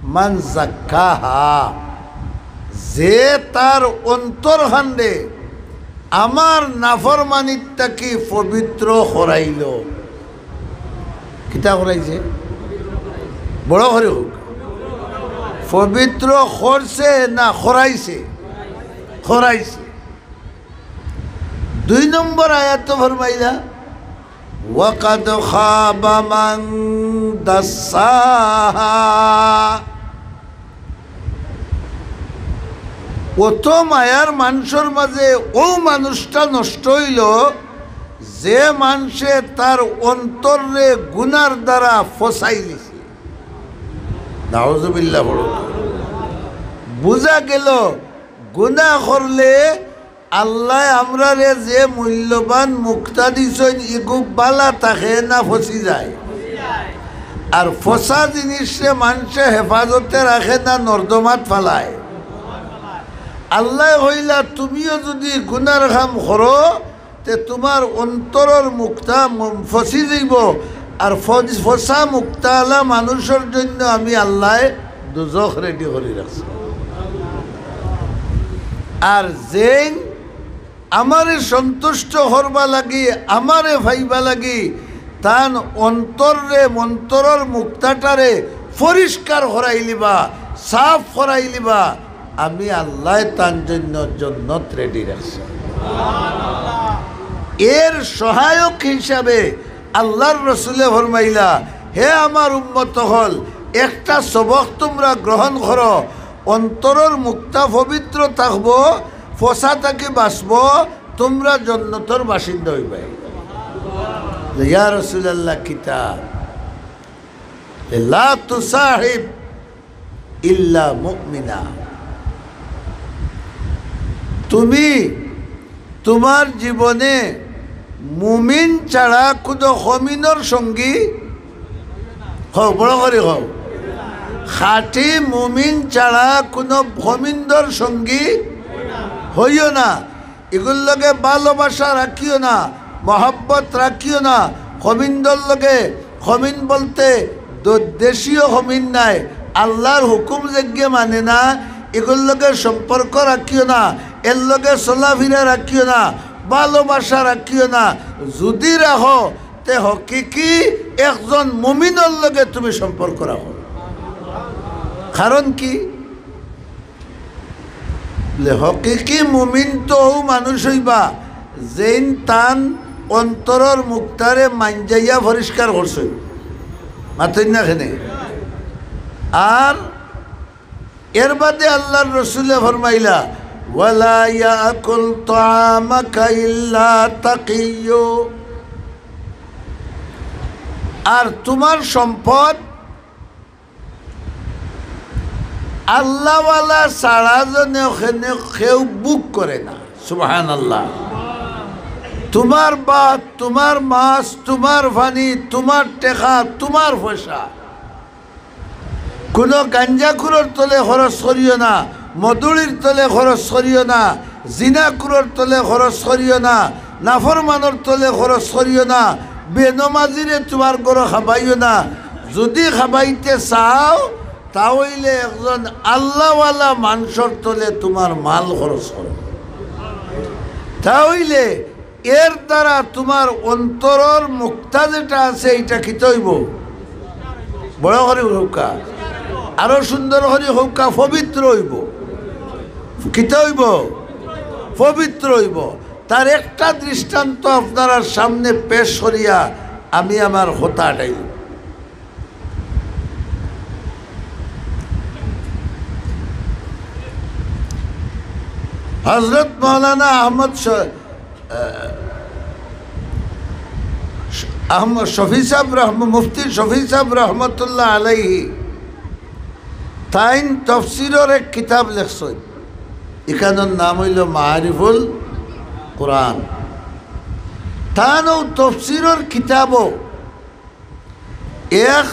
মান জাক্কাহা, যে তার অন্তরখানরে আমার নাফরমানির থাকি পবিত্র করাইল। কিতা করাইছে? বড় করি কউক। পবিত্র করছে না করাইছে? করাইছে। দুই নম্বর আয়াতো ফরমাইলা, ওয়াকাদ খাবা মান দাসসাহা। অত মায়ার মানষর মাঝে অউ মানুষটা নষ্ট অইল, যে মানষে তার অন্তররে গুনার দ্বারা ফসাই দিছে। নাউজুবিল্লাহ বড়। বুঝা গেল, গুনা করলে আল্লায় আমরারে যে মূল্যবান মুক্তা দিছইন, ইগু বালা থাকে না ফসি যায়। আর ফসা জিনিসরে মানষে হেফাজতে রাখে না, নর্দমাত ফালায়। আল্লায় কইলা, তুমিও যুদি গুনার কাম করো, তে তুমার অন্তরর মুক্তা ম-, ফসি যাইব। আর ফ-, ফসা মুক্তাআলা মানুষর জন্য আমি আল্লায় দুজখ রেডি করি রাখছি। আর যেইন আমারে সন্তুষ্ট করবা লাগি, আমারে পাইবা লাগি, তান অন্তররে, অন্তরর মুক্তাটারে পরিষ্কার করাইলিবা, সাফ করাইলিবা, আমি আল্লায় তান জন্য জন্নত রেডি রাখছি। এর সহায়ক হিসাবে আল্লার রসুলে ফরমাইলা, হে আমার উম্মত অকল, একটা সবক তুমরা গ্রহণ করো, অন্তরর মুক্তা পবিত্র থাকবো, ফসা থাকি বাঁচবো, তুমরা জন্নতর বাসিন্দা অইবায়। ইয়া রাসূলুল্লাহ, কিতা? লা তুসাহিব ইল্লা মুমিনা। তুমি তুমার জীবনে মুমিন ছাড়া কুনু খমিনর সঙ্গী, কও, বড় করি কও, খাঁটি মুমিন ছাড়া কুনু খমিন্দর সঙ্গী হইও না। ইগুর লগে ভালোবাসা রাখিও না, মহব্বত রাখিও না। খমিন্দর লগে, খমিন বলতে দ-, দেশীয় খমিন নায়, আল্লার হুকুম যেগিয়ে মানে না, ইগুর লগে সম্পর্ক রাখিও না, এর লগে চলাফিরা রাখিও না, ভালোবাসা রাখিও না। যুদি রাখো, তে হকিকি একজন মুমিনর লগে তুমি সম্পর্ক রাখো। কারণ কি? বলে, হকিকি মুমিন তো অউ মানুষ অইবা, যেইন তান অন্তরর মুক্তারে মাইঞ্জাইয়া পরিষ্কার করছইন। মাতইন না কেনে? আর এর বাদে আল্লার রসুলে ফরমাইলা, "ওয়ালা ইয়াকুল তাআমাকা ইল্লা তাকিয়্যু।" আর তুমার সম্পদ আল্লাওয়ালা ছাড়া যেন কেনে কেউ ভোগ করে না। সুবহানাল্লাহ। তুমার ভাত, তুমার মাছ, তুমার পানি, তুমার টেকা, তুমার পয়সা, কুনু গাঞ্জাখুরর তলে খরচ করিও না, মদুড়ির তলে খরচ করিও না, জিনাখুরর তলে খরচ করিও না, নাফরমানর তলে খরচ করিও না, বেনমাজিরে তুমার ঘরো খাবাইও না। যুদি খাবাইতে চাও, তা অইলে একজন আল্লাওয়ালা মানষর তলে তুমার মাল খরচ করো। তা অইলে এর দ্বারা তুমার অন্তরর মুক্তা যেটা আছে, ইটা কিতা অইবো? বড় করি কউক্কা, আরো সুন্দর করি কউক্কা, পবিত্র অইবো। কিতা অইবো? পবিত্র অইবো। তার একটা দৃষ্টান্ত আপনারার সামনে পেশ করিয়া আমি আমার কথা আটাই। হযরত মাওলানা আহমদ শ-, আহ, আহমদ শফি সাহেব রহম-, মুফতি শফি সাহেব রহমতুল্লাহ আলাইহি তাইন তফসিরর এক কিতাব লেখছইন। ইখানর নাম অইলো মাআরিফুল কোরআন। তান অউ তফসিরর কিতাবো এক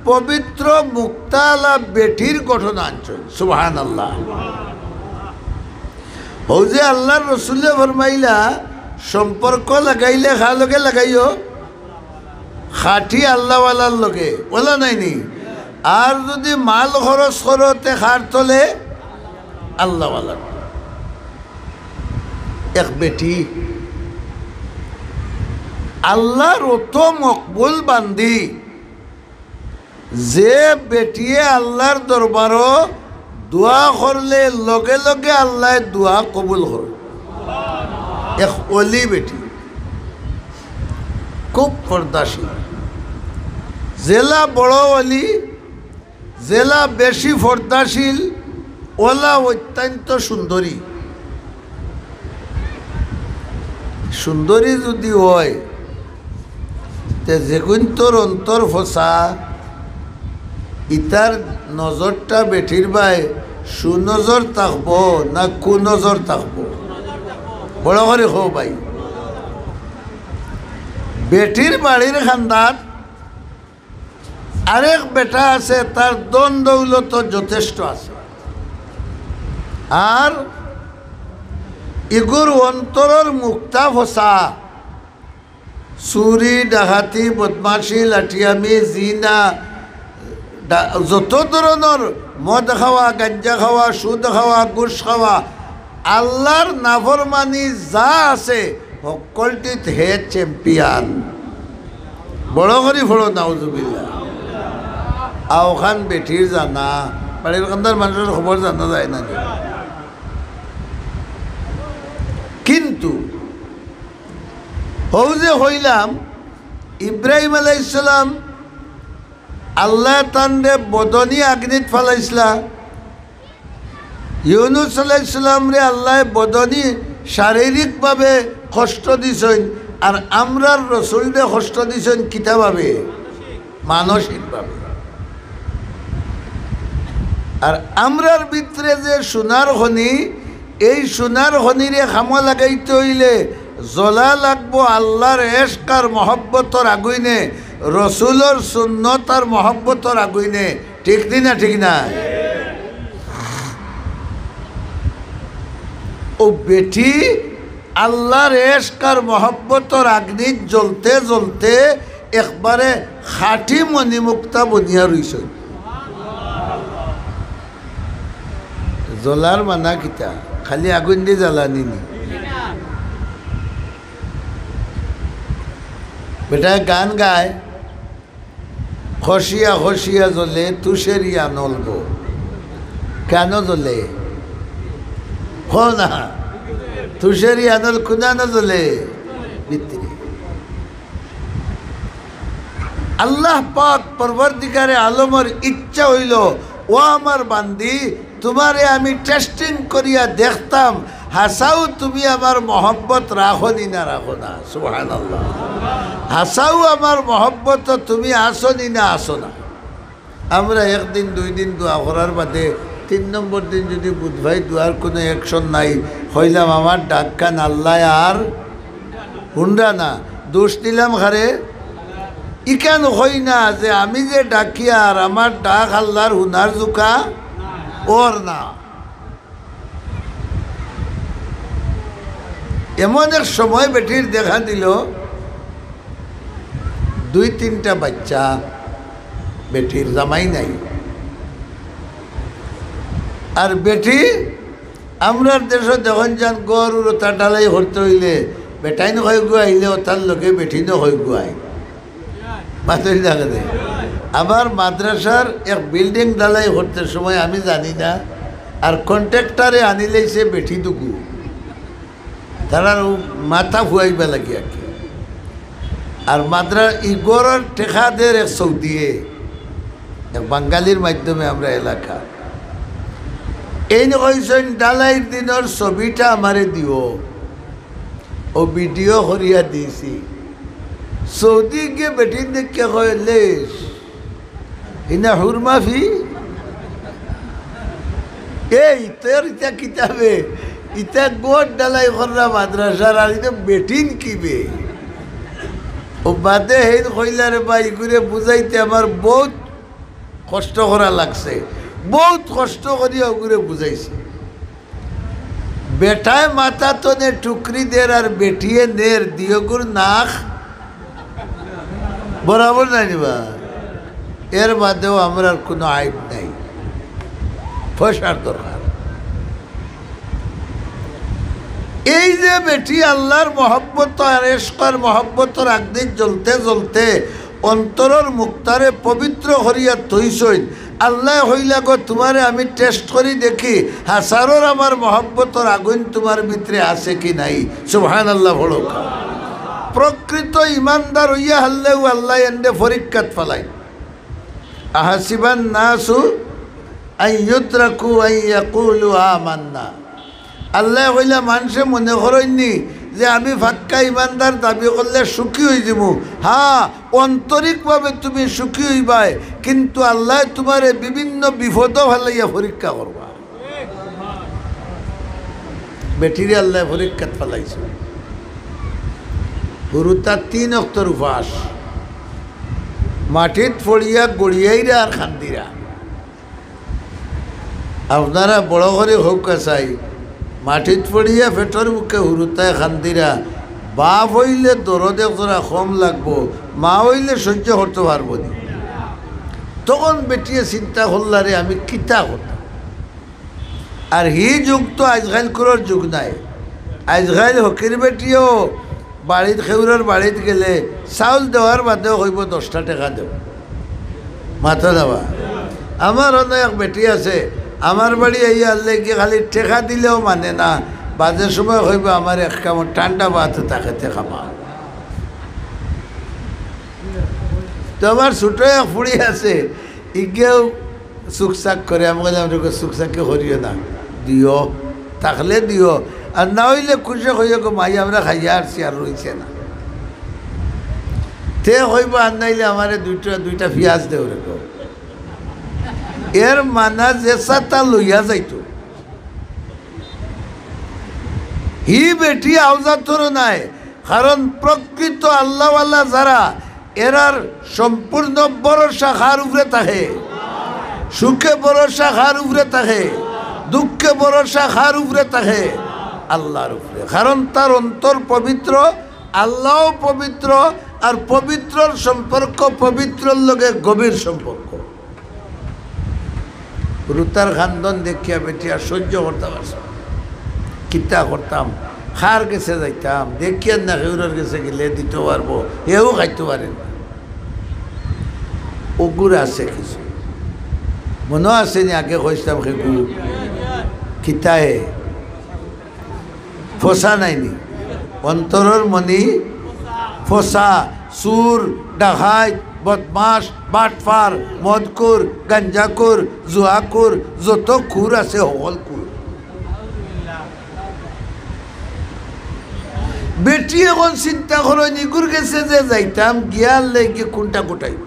পবিত্র মুক্তাআলা বেটির ঘটনা আনছইন। সুবহানাল্লাহ। অউ যে আল্লার রসুলে ফরমাইলা, সম্পর্ক লাগাইলে কার লগে লাগাইও? খাঁটি আল্লাওয়ালার লগে, অলা নায়নি? আর যুদি মাল খরচ করো, তে কার তলে? আল্লাওয়ালার। এক বেটি, আল্লার অত মকবুল বান্দি, যে বেটিয়ে আল্লার দরবারো দোয়া করলে লগে লগে আল্লায় দোয়া কবুল করে। এক অলি বেটি, খুব পর্দাশীল, যেলা বড় অলি, যেলা বেশি পর্দাশীল, অলা অত্যন্ত সুন্দরী। সুন্দরী যুদি অয়, তে যেগুইন্তর অন্তর ফসা, ইতার নজরটা বেটির বায় সুনজর থাকবো না কুনজর থাকবো? বড় করি কও ভাই। বেটির বাড়ির কান্দাত আরেক বেটা আছে, তার ধন দৌলত যথেষ্ট আছে। আর ইগুর অন্তরর মুক্তা ফসা, চুরি, ডাকাতি, বদমাশি, লাঠিয়ামি, জিনা, ডা-, যত ধরনর মদ খাওয়া, গাঞ্জা খাওয়া, সুদ খাওয়া, ঘুষ খাওয়া, আল্লার নাফরমানি যা আছে, হক্কলটিত হে champion। বড় করি পড়ো, নাউজুবিল্লাহ। অউখান বেটির জানা, বাড়ির কান্দার মানষর খবর জানা যায় না। কিন্তু অউ যে কইলাম, ইব্রাহিম আলাইহিস সালাম, আল্লায় তানরে বদনি আগ্নিত ফালাইছলা। ইউনুস আলাইহিস সালামরে আল্লায় বদনি শারীরিকভাবে কষ্ট দিছইন, আর আমরার রসুলরে কষ্ট দিছইন কিতাভাবে? মানসিকভাবে। আর আমরার ভিতরে যে সোনার খনি, এই সোনার খনিরে কামো লাগাইতে অইলে জ্বলা লাগবো আল্লার এশক আর মহব্বতর আগুইনে, রসুলর সুন্নত আর মহব্বতর আগুইনে। ঠিক নি না? ঠিক না? অউ বেটি আল্লার এশক আর মহব্বতর আগ্নিত জ্বলতে জ্বলতে একবারে খাঁটি মণিমুক্তা বনিয়া রইছইন। জ্বলার মানা কিতা? খালি আগুইন দি জ্বালানি নি? বেটায় গান গায়, "খসিয়া খসিয়া জ্বলে তুষেরি আনল গো।" কেনো জ্বলে? কও না। তুষেরি আনল কুনানো জ্বলে? ভিতরে। আল্লাহ পাক পরওয়ারদিগারে আলমর ইচ্ছা অইলো, "ও আমার বান্দি, তুমারে আমি testing করিয়া দেখতাম, হাছাউ তুমি আমার মহব্বত রাখো নি না রাখো না।" সুবহানাল্লাহ। হাছাউ আমার মহব্বত তুমি আছো নি না আছো না। আমরা একদিন দুইদিন দোয়া করার বাদে তিন নম্বর দিন যুদি বুধ ভাই দোয়ার কুনু action নাই, কইলাম, "আমার ডাকখান আল্লায় আর হুনরা না।" দোষ দিলাম কারে? ইখান কই না যে আমি যে ডাকিয়ার, আমার ডাক আল্লার হুনার জুকা অর না। এমন এক সময় বেটির দেখা দিলো, দুই তিনটা বাইচ্চা, বেটির জামাই নাই। আর বেটি, আমরার দেশো দেখইন যান, ঘর উরতা ঢালাই করতে অইলে বেটাইন কয়গু আইলে অতার লগে বেটিনও কয়গু আয়। মাতইন না কেনে? আমার মাদ্রাসার এক building ঢালাই করতে সময় আমি জানি না, আর contractor-এ আনিলাইছে বেটি দুগু। তারার অউ মাথা ফুয়াইবা লাগি আর কি। আর মাদ্রা-, ই ঘরর টেকা দের এক সৌদিয়ে, এক বাঙালির মাধ্যমে আমরা এলাকা। এইন কইছইন, "ঢালাইর দিনর ছবিটা আমারে দিও।" অউ video করিয়া দিছি। সৌদি গিয়া বেটিন দেখিয়া কয়, "লেশ, ইনা হুরমাফি?" এই তোর ইতা কিতাবে, ইতা গোট ডালাই কররা মাদ্রাসার, আর ইতা বেটিন কিবে? ও বাদে হেইন কইলা রে ভাই, ইগুরে বুঝাইতে আমার বউত কষ্ট করা লাগছে, বউত কষ্ট করিয়া ওগুরে বুঝাইছি। বেটায় মাথা তনে টুকরি দের আর বেটিয়ে নের, দিয়গুর নাক বরাবর নাই নিবা। এর বাদেও আমরার কুনু আইব নাই, পয়সার দরকার। এই যে বেটি আল্লার মহব্বত আর এশকর মহব্বতর আগুন জ্বলতে জ্বলতে অন্তরর মুক্তারে পবিত্র করিয়া থইছইন, আল্লায় কইলা গো, তুমারে আমি test করি দেখি, হাছারর আমার মহব্বতর আগুন তুমার ভিতরে আছে কি নাই। সুবহানাল্লাহ পড়ো। প্রকৃত ইমানদার অইয়া হারলেউ আল্লায় এনরে পরীক্ষাত ফালাইন। আহাসিবান নাসু আন ইউতরাকু আন ইয়াকুলু আমান্না। আল্লায় কইলা, মানষে মনে করইননি যে আমি পাক্কা ইমানদার দাবি করলে সুখী অইযিমু। হ্যাঁ, আন্তরিকভাবে তুমি সুখী অইবায়, কিন্তু আল্লায় তুমারে বিভিন্ন বিপদো ফালাইয়া পরীক্ষা করবা। বেটিরে আল্লায় পরীক্ষাত ফালাইছে। হুরুতা তিন অক্তর উপাস, মাটিত পড়িয়া গড়িয়াইরা আর কান্দিরা। আপনারা বড় করি কউক্কা চাই, মাটিত পড়িয়া পেটর ভুকে হুরুতায় কান্দিরা। বাপ অইলে দরদ একজরা কম লাগবো, মা অইলে সইজ্য করতো পারবো নি। তখন বেটিয়ে চিন্তা করলা রে, আমি কিতা করতাম? আর হি যুগ তো আইজকাইলকুরর যুগ নায়। আইজকাইল হকির বেটিয়েও বাড়িত, কেউরর বাড়িত গেলে চাউল দেওয়ার বাদেও কইবো, দশটা টেকা দেও। মাতো না বা? আমার অনো এক বেটি আছে, আমার বাড়ি আইয়া হারলে গিয়া খালি টেকা দিলেও মানে না, বাদে সময় কইবো, আমার এক কামড় ঠান্ডা ভাত থাকে, তে খাবা। তো আমার ছোট এক ফুড়ি আছে, ইগেও চুকচাক করে, আমি কইলাম, "তোকে চুকচাকি করিও না, দিও, থাকলে দিও, আর না অইলে খুশি কইও গো, মাই আমরা খাইয়া আরছি, আর রইছে না।" তে কইবো, "আর নাইলে আমারে দুইটা, দুইটা পিয়াজ দেও রে গো।" এর মানা যে ছাতা লইয়া যাইতো, হি বেটি আওজাতর নায়, কারণ প্রকৃত আল্লাহওয়ালা যারা, এরার সম্পূর্ণ ভরসা কার উপরে থাকে? সুখে ভরসা কার উপরে থাকে? দুঃখে ভরসা কার উপরে থাকে? আল্লাহর উপরে। কারণ তার অন্তর পবিত্র, আল্লাহও পবিত্র, আর পবিত্রর সম্পর্ক পবিত্রর লগে গভীর সম্পর্ক। হুরুতার কান্দন দেখিয়া বেটিয়ে আর সইজ্য করতা পারছে না। কিতা করতাম, কার গেছে যাইতাম, দেখিয়ার না কেউরর গেছে গেলে দিতো পারবো, হেও খাইতো পারে না। অগুর আছে কিছু, মনো আছে নি আগে কইছলাম কেগু? কিতায় ফসা নাইনি? অন্তরর মনি ফসা, চুর, ডাকাইত, বদমাশ, বাটপার, মদখুর, গাঞ্জাখুর, জুয়াখুর, যত খুর আছে, হকল খুর। বেটি অখন চিন্তা করইন, ইগুর গেছে যে যাইতাম, গিয়া হারলে গিয়া কুনটা কুটাইবো।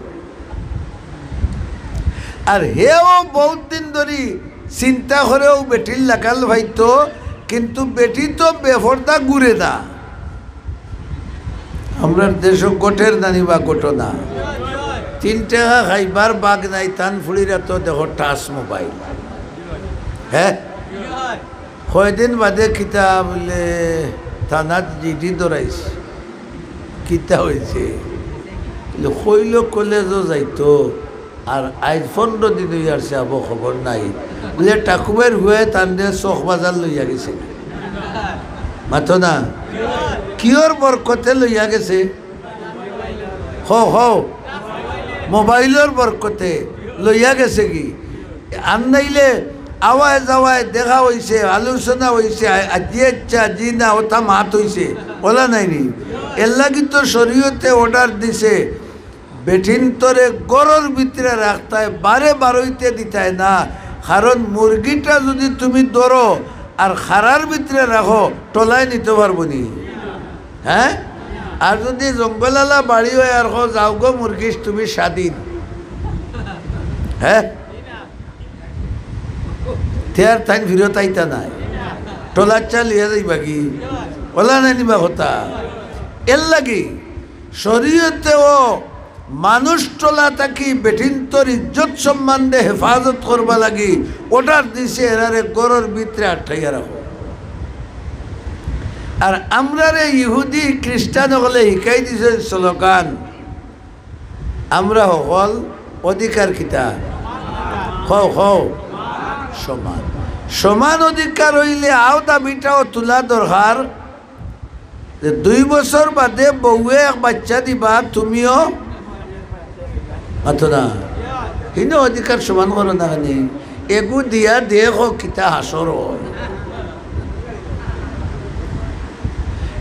আর হেও বউত দিন ধরি চিন্তা করেও বেটির লাখান পাইতো, কিন্তু বেটি তো বেপর্দা ঘুরে না। আমরার দেশো ঘটের নানি বা ঘটনা, তিন টেকা খাইবার বাগ নাই, তান ফুড়ির আতো দেখো touch mobile। হ্যাঁ, কয়দিন বাদে কিতা বুলে থানাত GD ধরাইছে। কিতা অইছে? বুলে, কইলো কলেজো যাইতো, আর আইজ পনরো দিন অইয়ারছে, আবো খবর নাই। বুলে, ঠাকুমার পুয়ায় তানরে চক বাজার লইয়া গেছে। মাতো না? কিওর বরকতে লইয়া গেছে? হো, হো, মোবাইলর বরকতে লইয়া গেছে গি। আর নাইলে আওয়ায় যাওয়ায় দেখা অইছে, আলোচনা অইছে, আ-, আজি আচ্ছা, আজি না, অতা মাত অইছে, অলা নায়নি? এরলাগি তো শরীয়তে order দিছে, বেটিন্তরে ঘরর ভিতরে রাখতায়, বারে বারইতে দিতায় না। কারণ মুরগিটা যুদি তুমি ধরো আর খাড়ার ভিতরে রাখো, টলায় নিতো পারবো নি? হ্যাঁ? আর যুদি জঙ্গলালা বাড়ি অয় আর কও, "যাও গো মুরগিস, তুমি স্বাধীন।" হ্যাঁ? তে আর তাইন ফিরত আইতা নায়। টলার চা লইয়া যাইবা কি? অলা নায় নি বা কথা। এরলাগি শরীয়তেও মানুষ টলা থাকি বেটিন্তর ইজ্জত সম্মানরে হেফাজত করবার লাগি order দিছে, এরারে ঘরর ভিতরে আটকাইয়া রাখো। আর আমরারে ইহুদি খ্রিস্টান অকলে হিকাই দিছে স্লোগান, আমরা হকল অধিকার কিতা? কও, কও। সমান। সমান অধিকার অইলে আও দাবিটাও তুলা দরকার যে দুই বছর বাদে বউয়ে এক বাইচ্চা দিবা, তুমিও মাতো না। হিনো অধিকার সমান করো না কেনে? এগু দিয়া দেখো কিতা হাসর অয়।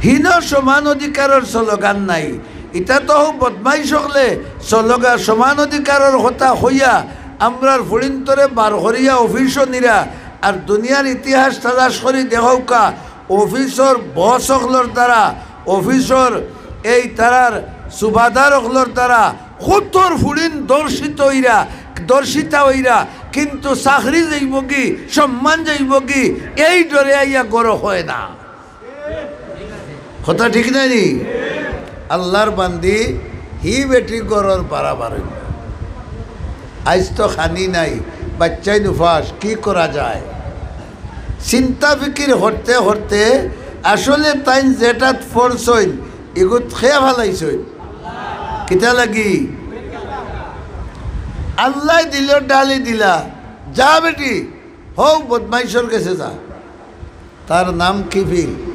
হিনো সমান অধিকারর স্লোগান নাই। ইতা তো হউ বদমাইশ অকলে স্লোগান, সমান অধিকারর কথা কইয়া আমরার ফুড়িন্তরে বার করিয়া অফিসো নিরা। আর দুনিয়ার ইতিহাস তালাশ করি দেখউক্কা, অফিসর বস অকলর দ্বারা, অফিসর এই তারার সুবাদার অকলর দ্বারা কতর ফুড়িন ধর্ষিত অইরা, ধর্ষিতা অইরা, কিন্তু চাকরি যাইবোগি, সম্মান যাইবোগি, এই ডরে আইয়া ঘরো কয় না। কথা ঠিক নায় নি? আল্লার বান্দি, হি বেটি ঘরর বারাবার অইবো। আইজ তো খানি নাই, বাইচ্চাইন উপাস, কি করা যায়? চিন্তা ফিকির করতে করতে আসলে তাইন যেটাত পড়ছইন, ইগুত খেয়া ফালাইছইন। কিতা লাগি? আল্লায় দিল, ডালি দিলা, যা বেটি, হউ বদমাইশর গেছে যা। তার নাম কিফিল।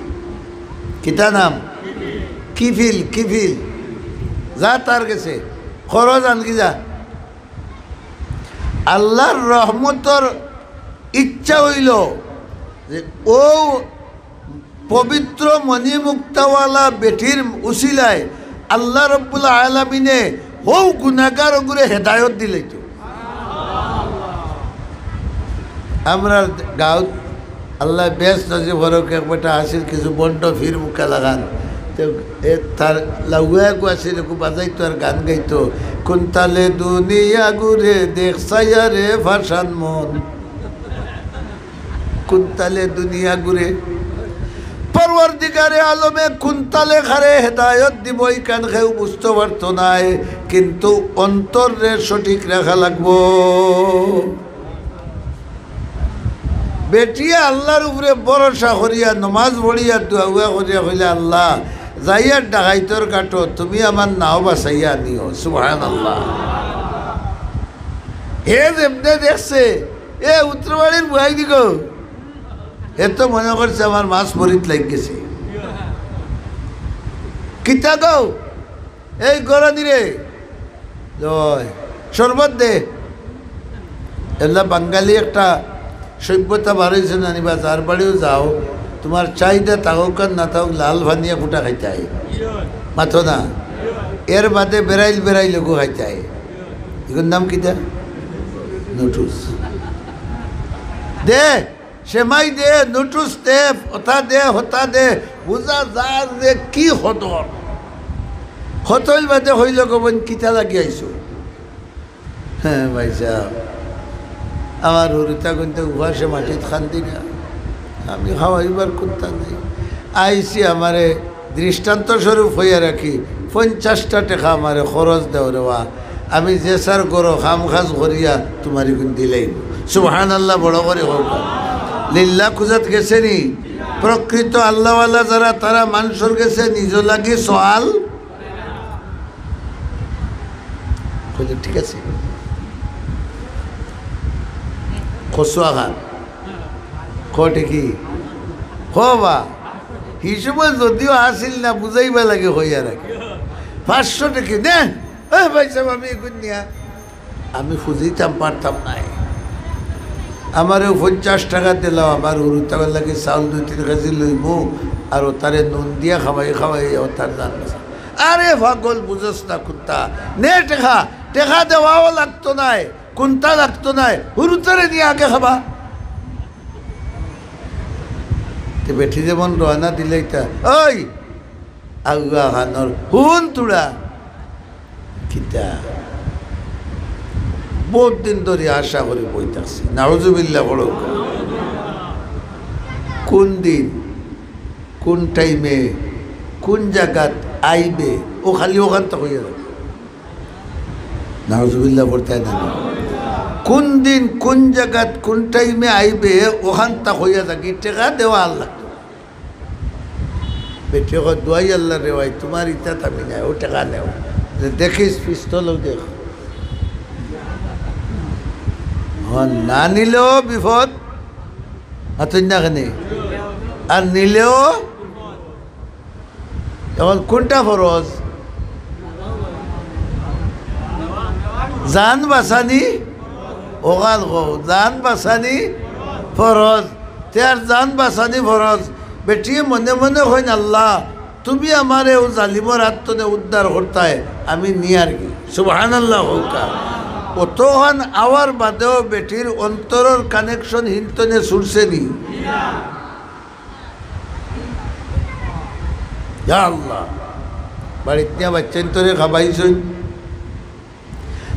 কিতা নাম? কিফিল, কিফিল। যা তার গেছে, খরচ আনগি যা। আল্লার রহমতর ইচ্ছা অইলো যে অউ পবিত্র মণিমুক্তাওয়ালা বেটির উসিলায় আল্লা রব্বুল আলামিনে হউ গুনাগার অগুরে হেদায়ত দিলাইতো। আমরার গাউত আল্লায় বেহেস্ত নসিব করউক, এক বেটা আছিল কিছু বন্ড ফির মুখা লাগান। তে এ তার লাউয়া এগু আছিল, এগু বাজাইতো আর গান গাইতো, "কুন্তালে দুনিয়া ঘুরে দেখ সাইয়া রে ফাশান মন।" কুন্তালে দুনিয়া ঘুরে। পরওয়ারদিগারে আলমে কুন্তালে কারে হেদায়ত দিবো, ইখান কেউ বুঝতো পারতো নায়, কিন্তু অন্তররে সঠিক রাখা লাগবো। বেটিয়ে আল্লার উপরে ভরসা করিয়া, নমাজ পড়িয়া, দোয়া উয়া করিয়া কইলে, "আল্লা, যাইয়ার ডাকাইতর গাটো, তুমি আমার নাও বাচাইয়া আনিও।" সুবহানাল্লাহ। হে যেমনে দেখছে, এ উত্তরবাড়ির বুয়াই দিগো, হে তো মনে করছে আমার মাছ পরিত লাগি গেছে। কিতা গো, এই গরানি রে, লয়, শরবত দে। এলা বাঙালি একটা সভ্যতা বার অইছে না নি বা, যার বাড়িও যাও, তুমার চাহিদা থাকউক আর না থাকউক, লাল পানিয়া ফুটা খাইতায়। মাতো না। এর বাদে বেড়াইল বেড়াইল এগু খাইতায়। এগুর নাম কিতা? নুটুস। দে, সেমাই দে, নুটুস দে, হতা দে, হতা দে। বুঝা যার যে কি হদর। হতইল বাদে কইল, "গো বইন, কিতা লাগি আইছো?" হ্যাঁ, ভাইসাব, আমার হুরুতা কুন্তা উপাসে মাটিত কান্দিরা, আমি খাওয়াইবার কুন্তা নাই। আইছি, আমারে দৃষ্টান্ত স্বরূপ কইয়া রাখি, পঞ্চাশটা টেকা আমারে খরচ দেও রে বা, আমি যে সার গরো কাম কাজ করিয়া তুমার ইগুন দিলাইমু। সুবহানাল্লাহ, বড় করি কউক্কা। লিল্লাহ খুজাত গেছে নি? প্রকৃত আল্লাহওয়ালা যারা, তারা মানষর গেছে নিজ লাগি সওয়াল কইলে ঠিক আছে। খসুয়া খান, ক টেকি? ক বা, হিসাবে যদিও আছিল না, বুঝাইবা লাগে কইয়া রাখি। পাঁচশো টেকি, নে, এ ভাইসাব, আমি ইগুন নিয়া আমি খুজিতাম পারতাম নায়। আমারেও পঞ্চাশ টেকা দিলাও, আমার হুরুতার লাগি চাউল দুই তিন কেজি লইমু, আর অতারে নুন দিয়া খাওয়াই খাওয়াই অতার জান বাঁচা। আরে পাগল, বুঝস না কুন্তা? নে টেকা, টেকা দেওয়াও লাগতো নায়, কুন্তা লাগতো নায়, হুরুতারে নিয়া আগে খাবা। তে বেটি যেমন রওয়ানা দিলাইতা, ওই আগুয়া খানর হুন তুড়া। কিতা? বউত দিন ধরি আশা করি বই থাকছি। নাউজুবিল্লাহ বড়। কোন দিন, কোন টাইমে, কোন জাগাত আইবে, ও খালি অখানতা কইয়া যাও। নাউজুবিল্লাহ পড়তায় না। কোন দিন, কোন জাগাত, কোন টাইমে আইবে, অখানতা কইয়া যাও। টেকা দেওয়া আল্লাহ। বেটি কয়, "দুয়াই আল্লাহ রে ভাই, তুমার ইতা থামি নাই, ও টেকা নেও।" যে দেখিস পিস্তলও দেখ। হ্যাঁ, না নিলেও বিপদ, মাতইন না কেনে? আর নিলেও, এখন কোনটা ফরজ? জান বাঁচানি, অখান কও, জান বাঁচানি ফরজ। তে আর জান বাঁচানি ফরজ। বেটিয়ে মনে মনে কইন, "আল্লাহ, তুমি আমারে অউ জালিমর আত তনে উদ্ধার করতায়, আমি নিয়ার গি।" সুবহানাল্লাহ কউক্কা। অতখান আওয়ার বাদেও বেটির অন্তরর connection হিনতনে ছুটছে নি? ইয়া আল্লাহ, বাড়িত নিয়া বাইচ্চাইন্তরে খাবাইছইন।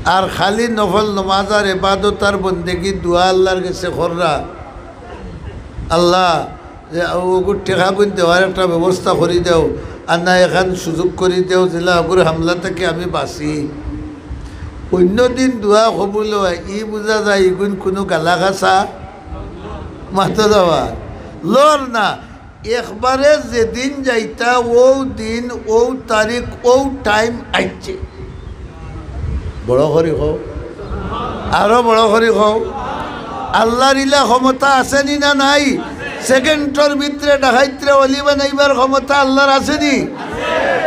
আর খালি নফল নমাজ আর এবাদত আর বন্দেগি দোয়া আল্লাহর গেছে কররা, "আল্লাহ, যে অগুর টেকাগুইন দেওয়ার একটা ব্যবস্থা করি দেও, আর না এখান সুযোগ করি দেও, যেলা অগুর হামলা থাকি আমি বাঁচি।" অইন্য দিন দোয়া কবুল অয়, ই বুঝা যায় ইগুইন কুনু গালা খাসা মাতো যাওয়া লর না। একবারে যেদিন যাইতা, অউ দিন, অউ তারিখ, অউ টাইম আইছে। বড় করি কও, আরো বড় করি কও। আল্লাহর ইলা ক্ষমতা আছে নি না নাই? সেকেন্ডর ভিতরে ডাকাইতরে ওলি বানাইবার ক্ষমতা আল্লাহর আছে নি?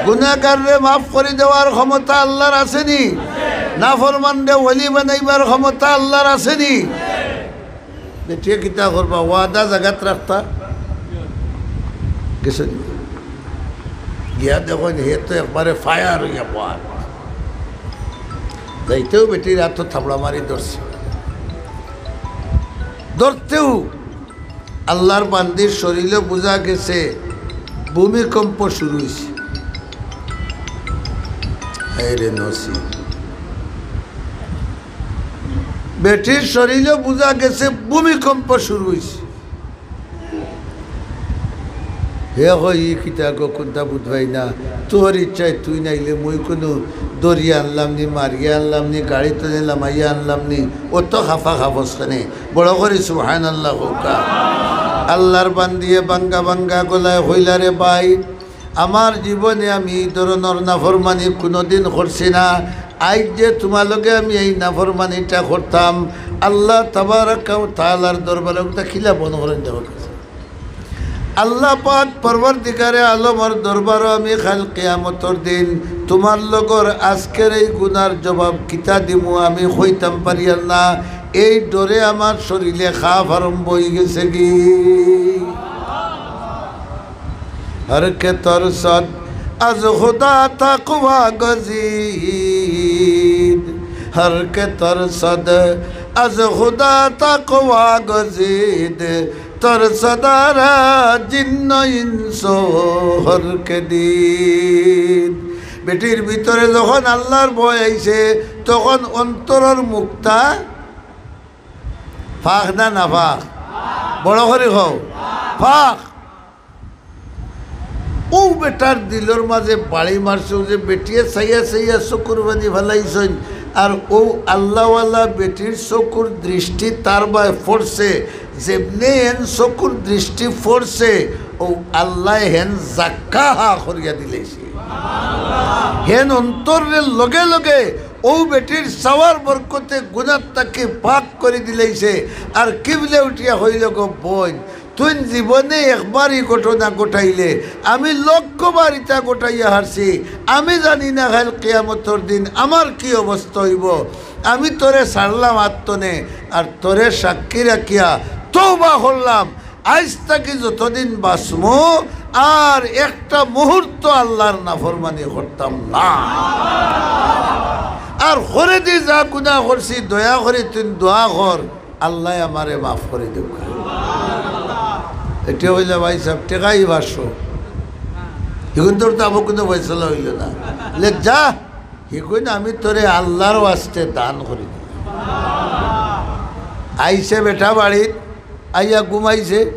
গুনাহগাররে মাফ করি দেওয়ার ক্ষমতা আল্লাহর আছে নি? নাফরমানরে ওলি বানাইবার ক্ষমতা আল্লাহর আছে নি? বেটিয়ে কিতা করবা? ওয়াদা জাগাত রাখতা। গেছে নি? গিয়া দেখইন, হে তো একবারে ফায়ার অইয়া বওয়ার। যাইতেউ বেটির আতো থাবড়া মারি ধরছে। ধরতেউ আল্লাহর বান্দির শরীলো বুঝা গেছে ভূমিকম্প শুরু অইছে। হায় রে নসিব। বেটির শরীলো বুঝা গেছে ভূমিকম্প শুরু অইছে। হে কয়, "ই কিতা গো, কুনতা বুঝবায় না? তোর ইচ্ছায় তুই নাইলে মুই কুনু ধরিয়া আনলাম নি, মারিয়া আনলাম নি, গাড়ি তনে লামাইয়া আনলাম নি, অত খাফা খাফস কেনে?" বড় করি সুবহানাল্লাহ কউক্কা। আল্লাহর বান্দিয়ে বাঙ্গা বাঙ্গা গলায় কইলা, "রে ভাই, আমার জীবনে আমি ই ধরনর নাফরমানি কুনুদিন করছি না। আইজ যে তুমার লগে আমি এই নাফরমানিটা করতাম, আল্লাহ তাবারাকা ওয়া তাআলার দরবারো।" অটা খিলা বন্ধ করইন দেখো। আল্লাহ পাক পরওয়ারদিগারে আলমর দরবারো আমি কাইল কিয়ামতর দিন তুমার লগর আজকের এই গুনার জবাব কিতা দিমু আমি কইতাম পারিয়ার না। এই ডরে আমার শরীলে খাফ আরম্ভ অইগেছে গি। হর কে তরসদ আজ খুদা তাকওয়া গজিদ, হর কে তরসদ আজ খুদা তাকওয়া গজিদ, তরসদারা জিন্ন ইনসো হর কে দিদ। বেটির ভিতরে যখন আল্লাহর ভয় আইছে, তখন অন্তরর মুখটা ফাক না নাফাক? বড় করি কও, ফাক। অউ বেটার দিলর মাঝে বাড়ি মারছে, অউ যে বেটিয়ে চাইয়া চাইয়া চকুর পানি ফালাইছইন, আর অউ আল্লাহওয়ালা বেটির চকুর দৃষ্টি তার বায় পড়ছে, যেমনে এন চকুর দৃষ্টি পড়ছে, অউ আল্লায় হেন জাক্কা হা করিয়া দিলাইছে। হেন অন্তররে লগে লগে অউ বেটির চাওয়ার বরকতে গুনার থাকি পাক করি দিলাইছে। আর কিবলে উঠিয়া কইল, "গো বইন, তুইন জীবনে একবার ই ঘটনা ঘটাইলে, আমি লক্ষ বার ইতা ঘটাইয়া হারছি। আমি জানি না কাইল কিয়ামতর দিন আমার কি অবস্থা অইবো। আমি তোরে ছাড়লাম আত্তনে, আর তোরে সাক্ষী রাখিয়া তওবা করলাম, আইজ থাকি যতদিন বাঁচমু আর একটা মুহূর্ত আল্লাহর নাফরমানি করতাম না। আর করে দি যা গুনা করছি, দয়া করি তুইন দোয়া কর, আল্লায় আমারে মাফ করি দেউক্কা।" এটিয়া কইলা, "ভাই সাব, টেকাই পাঁচশো, ইগুন তোর তাবো কুনু ফয়সালা অইল না, লে যা, ইগুন আমি তোরে আল্লাহর ওয়াস্তে দান করি দিলাম।" আইছে বেটা বাড়িত, আইয়া ঘুমাইছে।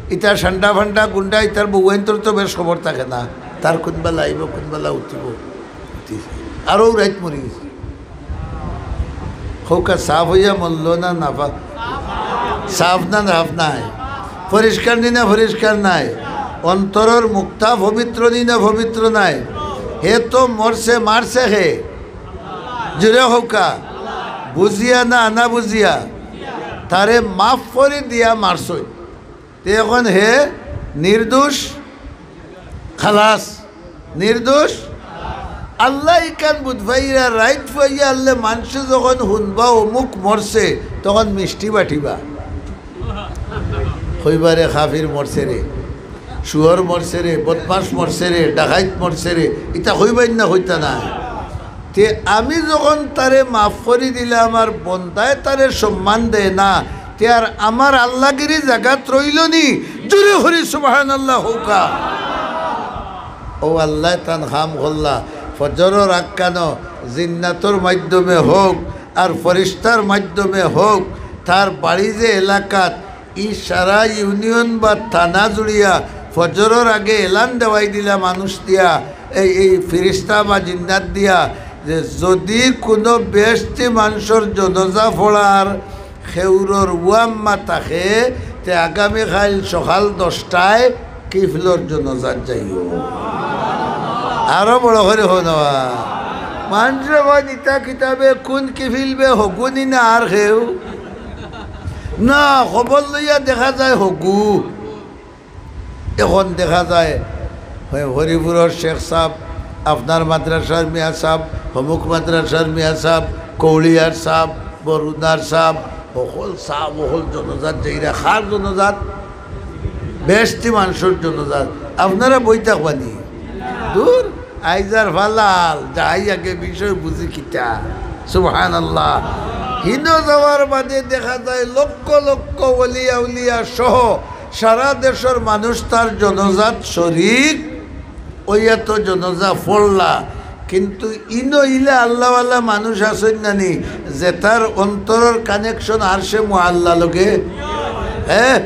ইতা সান্ডা ফান্ডা গুন্ডা, ইতার বউয়াইন্তর তো বেশ খবর থাকে না, তার কুনবালা আইবো, কুনবালা উঠিবো। আরও রাইত মরি গেছে। কউক্কা সাফ অইয়া মরলো না নাফা-, সাফ না নাফ নাই? পরিষ্কার নি না পরিষ্কার নাই? অন্তরর মুক্তা পবিত্র নি না পবিত্র নাই? হে তো মরছে, মারছে হে। জুরে কউক্কা, বুঝিয়া না না বুঝিয়া? তারে মাফ করি দিয়া মারছইন। তে এখন হে নির্দোষ, খালাস, নির্দোষ। আল্লায় ইখান বুঝ পাইরা, রাইত পাইয়া আল্লায় মানষে যখন হুনবা অমুক মরছে, তখন মিষ্টি বাটিবা। কইবারে কাফির মরছে রে, শুয়র মরছে রে, বদমাশ মরছে রে, ডাকাইত মরছে রে, ইতা কইবাইন না কইতা না? তে আমি যখন তারে মাফ করি দিলাম আর বন্দায় তারে সম্মান দেয় না, তে আর আমার আল্লাগিরি জাগাত রইল নি? জুরে করি সুবহানাল্লাহ কউক্কা। অউ আল্লায় তান কাম করলা, ফজরর আগ খানো জিন্নাতর মাধ্যমে হউক আর ফিরিস্তার মাধ্যমে হউক, তার বাড়ি যে এলাকাত ই সারা ইউনিয়ন বা থানা জুড়িয়া ফজরর আগে এলান দেওয়াই দিলা মানুষ দিয়া, এই, এই ফিরিস্তা বা জিন্নাত দিয়া, যে যদি কুনু বেহেশতি মানষর জনাজা পড়ার খেউরর ওয়াম্মা থাকে, তে আগামীকাইল সকাল দশটায় কিফিলর জনাজাত যাইও। আরো বড় করি কও না। মানষে কয় ইতা কিতাবে কুন কিফিল বে, হগুনি না আর কেউ? না, খবর লইয়া দেখা যায় হগু। এখন দেখা যায়, হ-, হরিপুরর শেখ সাব, আপনার মাদ্রাসার মিয়া সাব, হমুক মাদ্রাসার মিয়া সাব, কৌলিয়ার সাব, বরুণার সাব, হকল সাব, হকল জনাজাত যাইরা। কার জনাজাত? বেহেশতি মানষর জনাজাত। আপনারা বই থাকবা নি? দূর। আইজ আর ফালাল, যাই আগে বিষয় বুঝি কিতা। সুবহানাল্লাহ। হিনো যাওয়ার বাদে দেখা যায় লক্ষ লক্ষ ওলি আউলিয়া সহ সারা দেশর মানুষ তার জনাজাত শরিক অইয়া তো জনাজা পড়লা, কিন্তু ইনো ইলা আল্লাহওয়ালা মানুষ আছইন না নি, যেতার অন্তরর connection আরশে মুআল্লা লগে? হ্যাঁ,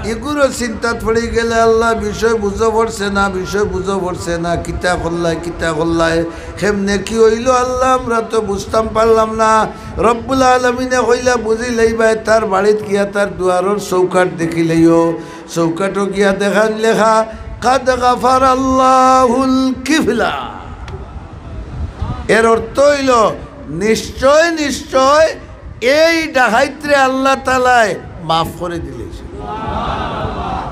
ইগুরও চিন্তাত পড়ি গেলে, আল্লাহ, বিষয় বুঝো পড়ছে না, বিষয় বুঝো পড়ছে না, কিতা করলায়, কিতা করলায়, কেমনে কি অইলো, আল্লাহ, আমরা তো বুঝতাম পারলাম না। রব্বুল আলামিনে কইলা, বুঝি লইবায়, তার বাড়িত গিয়া তার দুয়ারর চৌকাঠ দেখি লইও। চৌকাঠো গিয়া দেখইন লেখা, "কাদ গাফারাল্লাহুল কিফলা।" এর অর্থ অইলো, নিশ্চয়, নিশ্চয় এই ডাকাইতরে আল্লাহ তাআলায় মাফ করি দিলাইছে।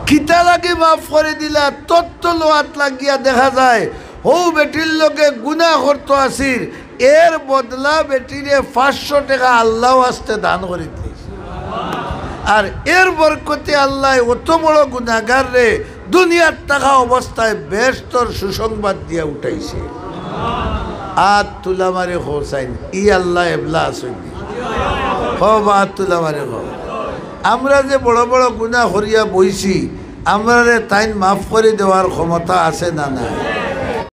কিতা লাগি মাফ করি দিলা? তথ্য লওয়াত লাগিয়া দেখা যায়, হউ বেটির লগে গুনা করতো আছিল, এর বদলা বেটিরে পাঁচশো টেকা আল্লাহ ওয়াস্তে দান করি দিলাইছে। আর এর বরকতে আল্লায় অত বড় গুনাগাররে দুনিয়াত থাকা অবস্থায় বেহেশতর সুসংবাদ দিয়া উঠাইছে। আত তুলা মারি কও চাইন, ই আল্লাহ এবলা আছইন নি? কও বা, আত তুলা মারি কও। আমরা যে বড় বড় গুনা করিয়া বইছি, আমরারে তাইন মাফ করি দেওয়ার ক্ষমতা আছে না নাই?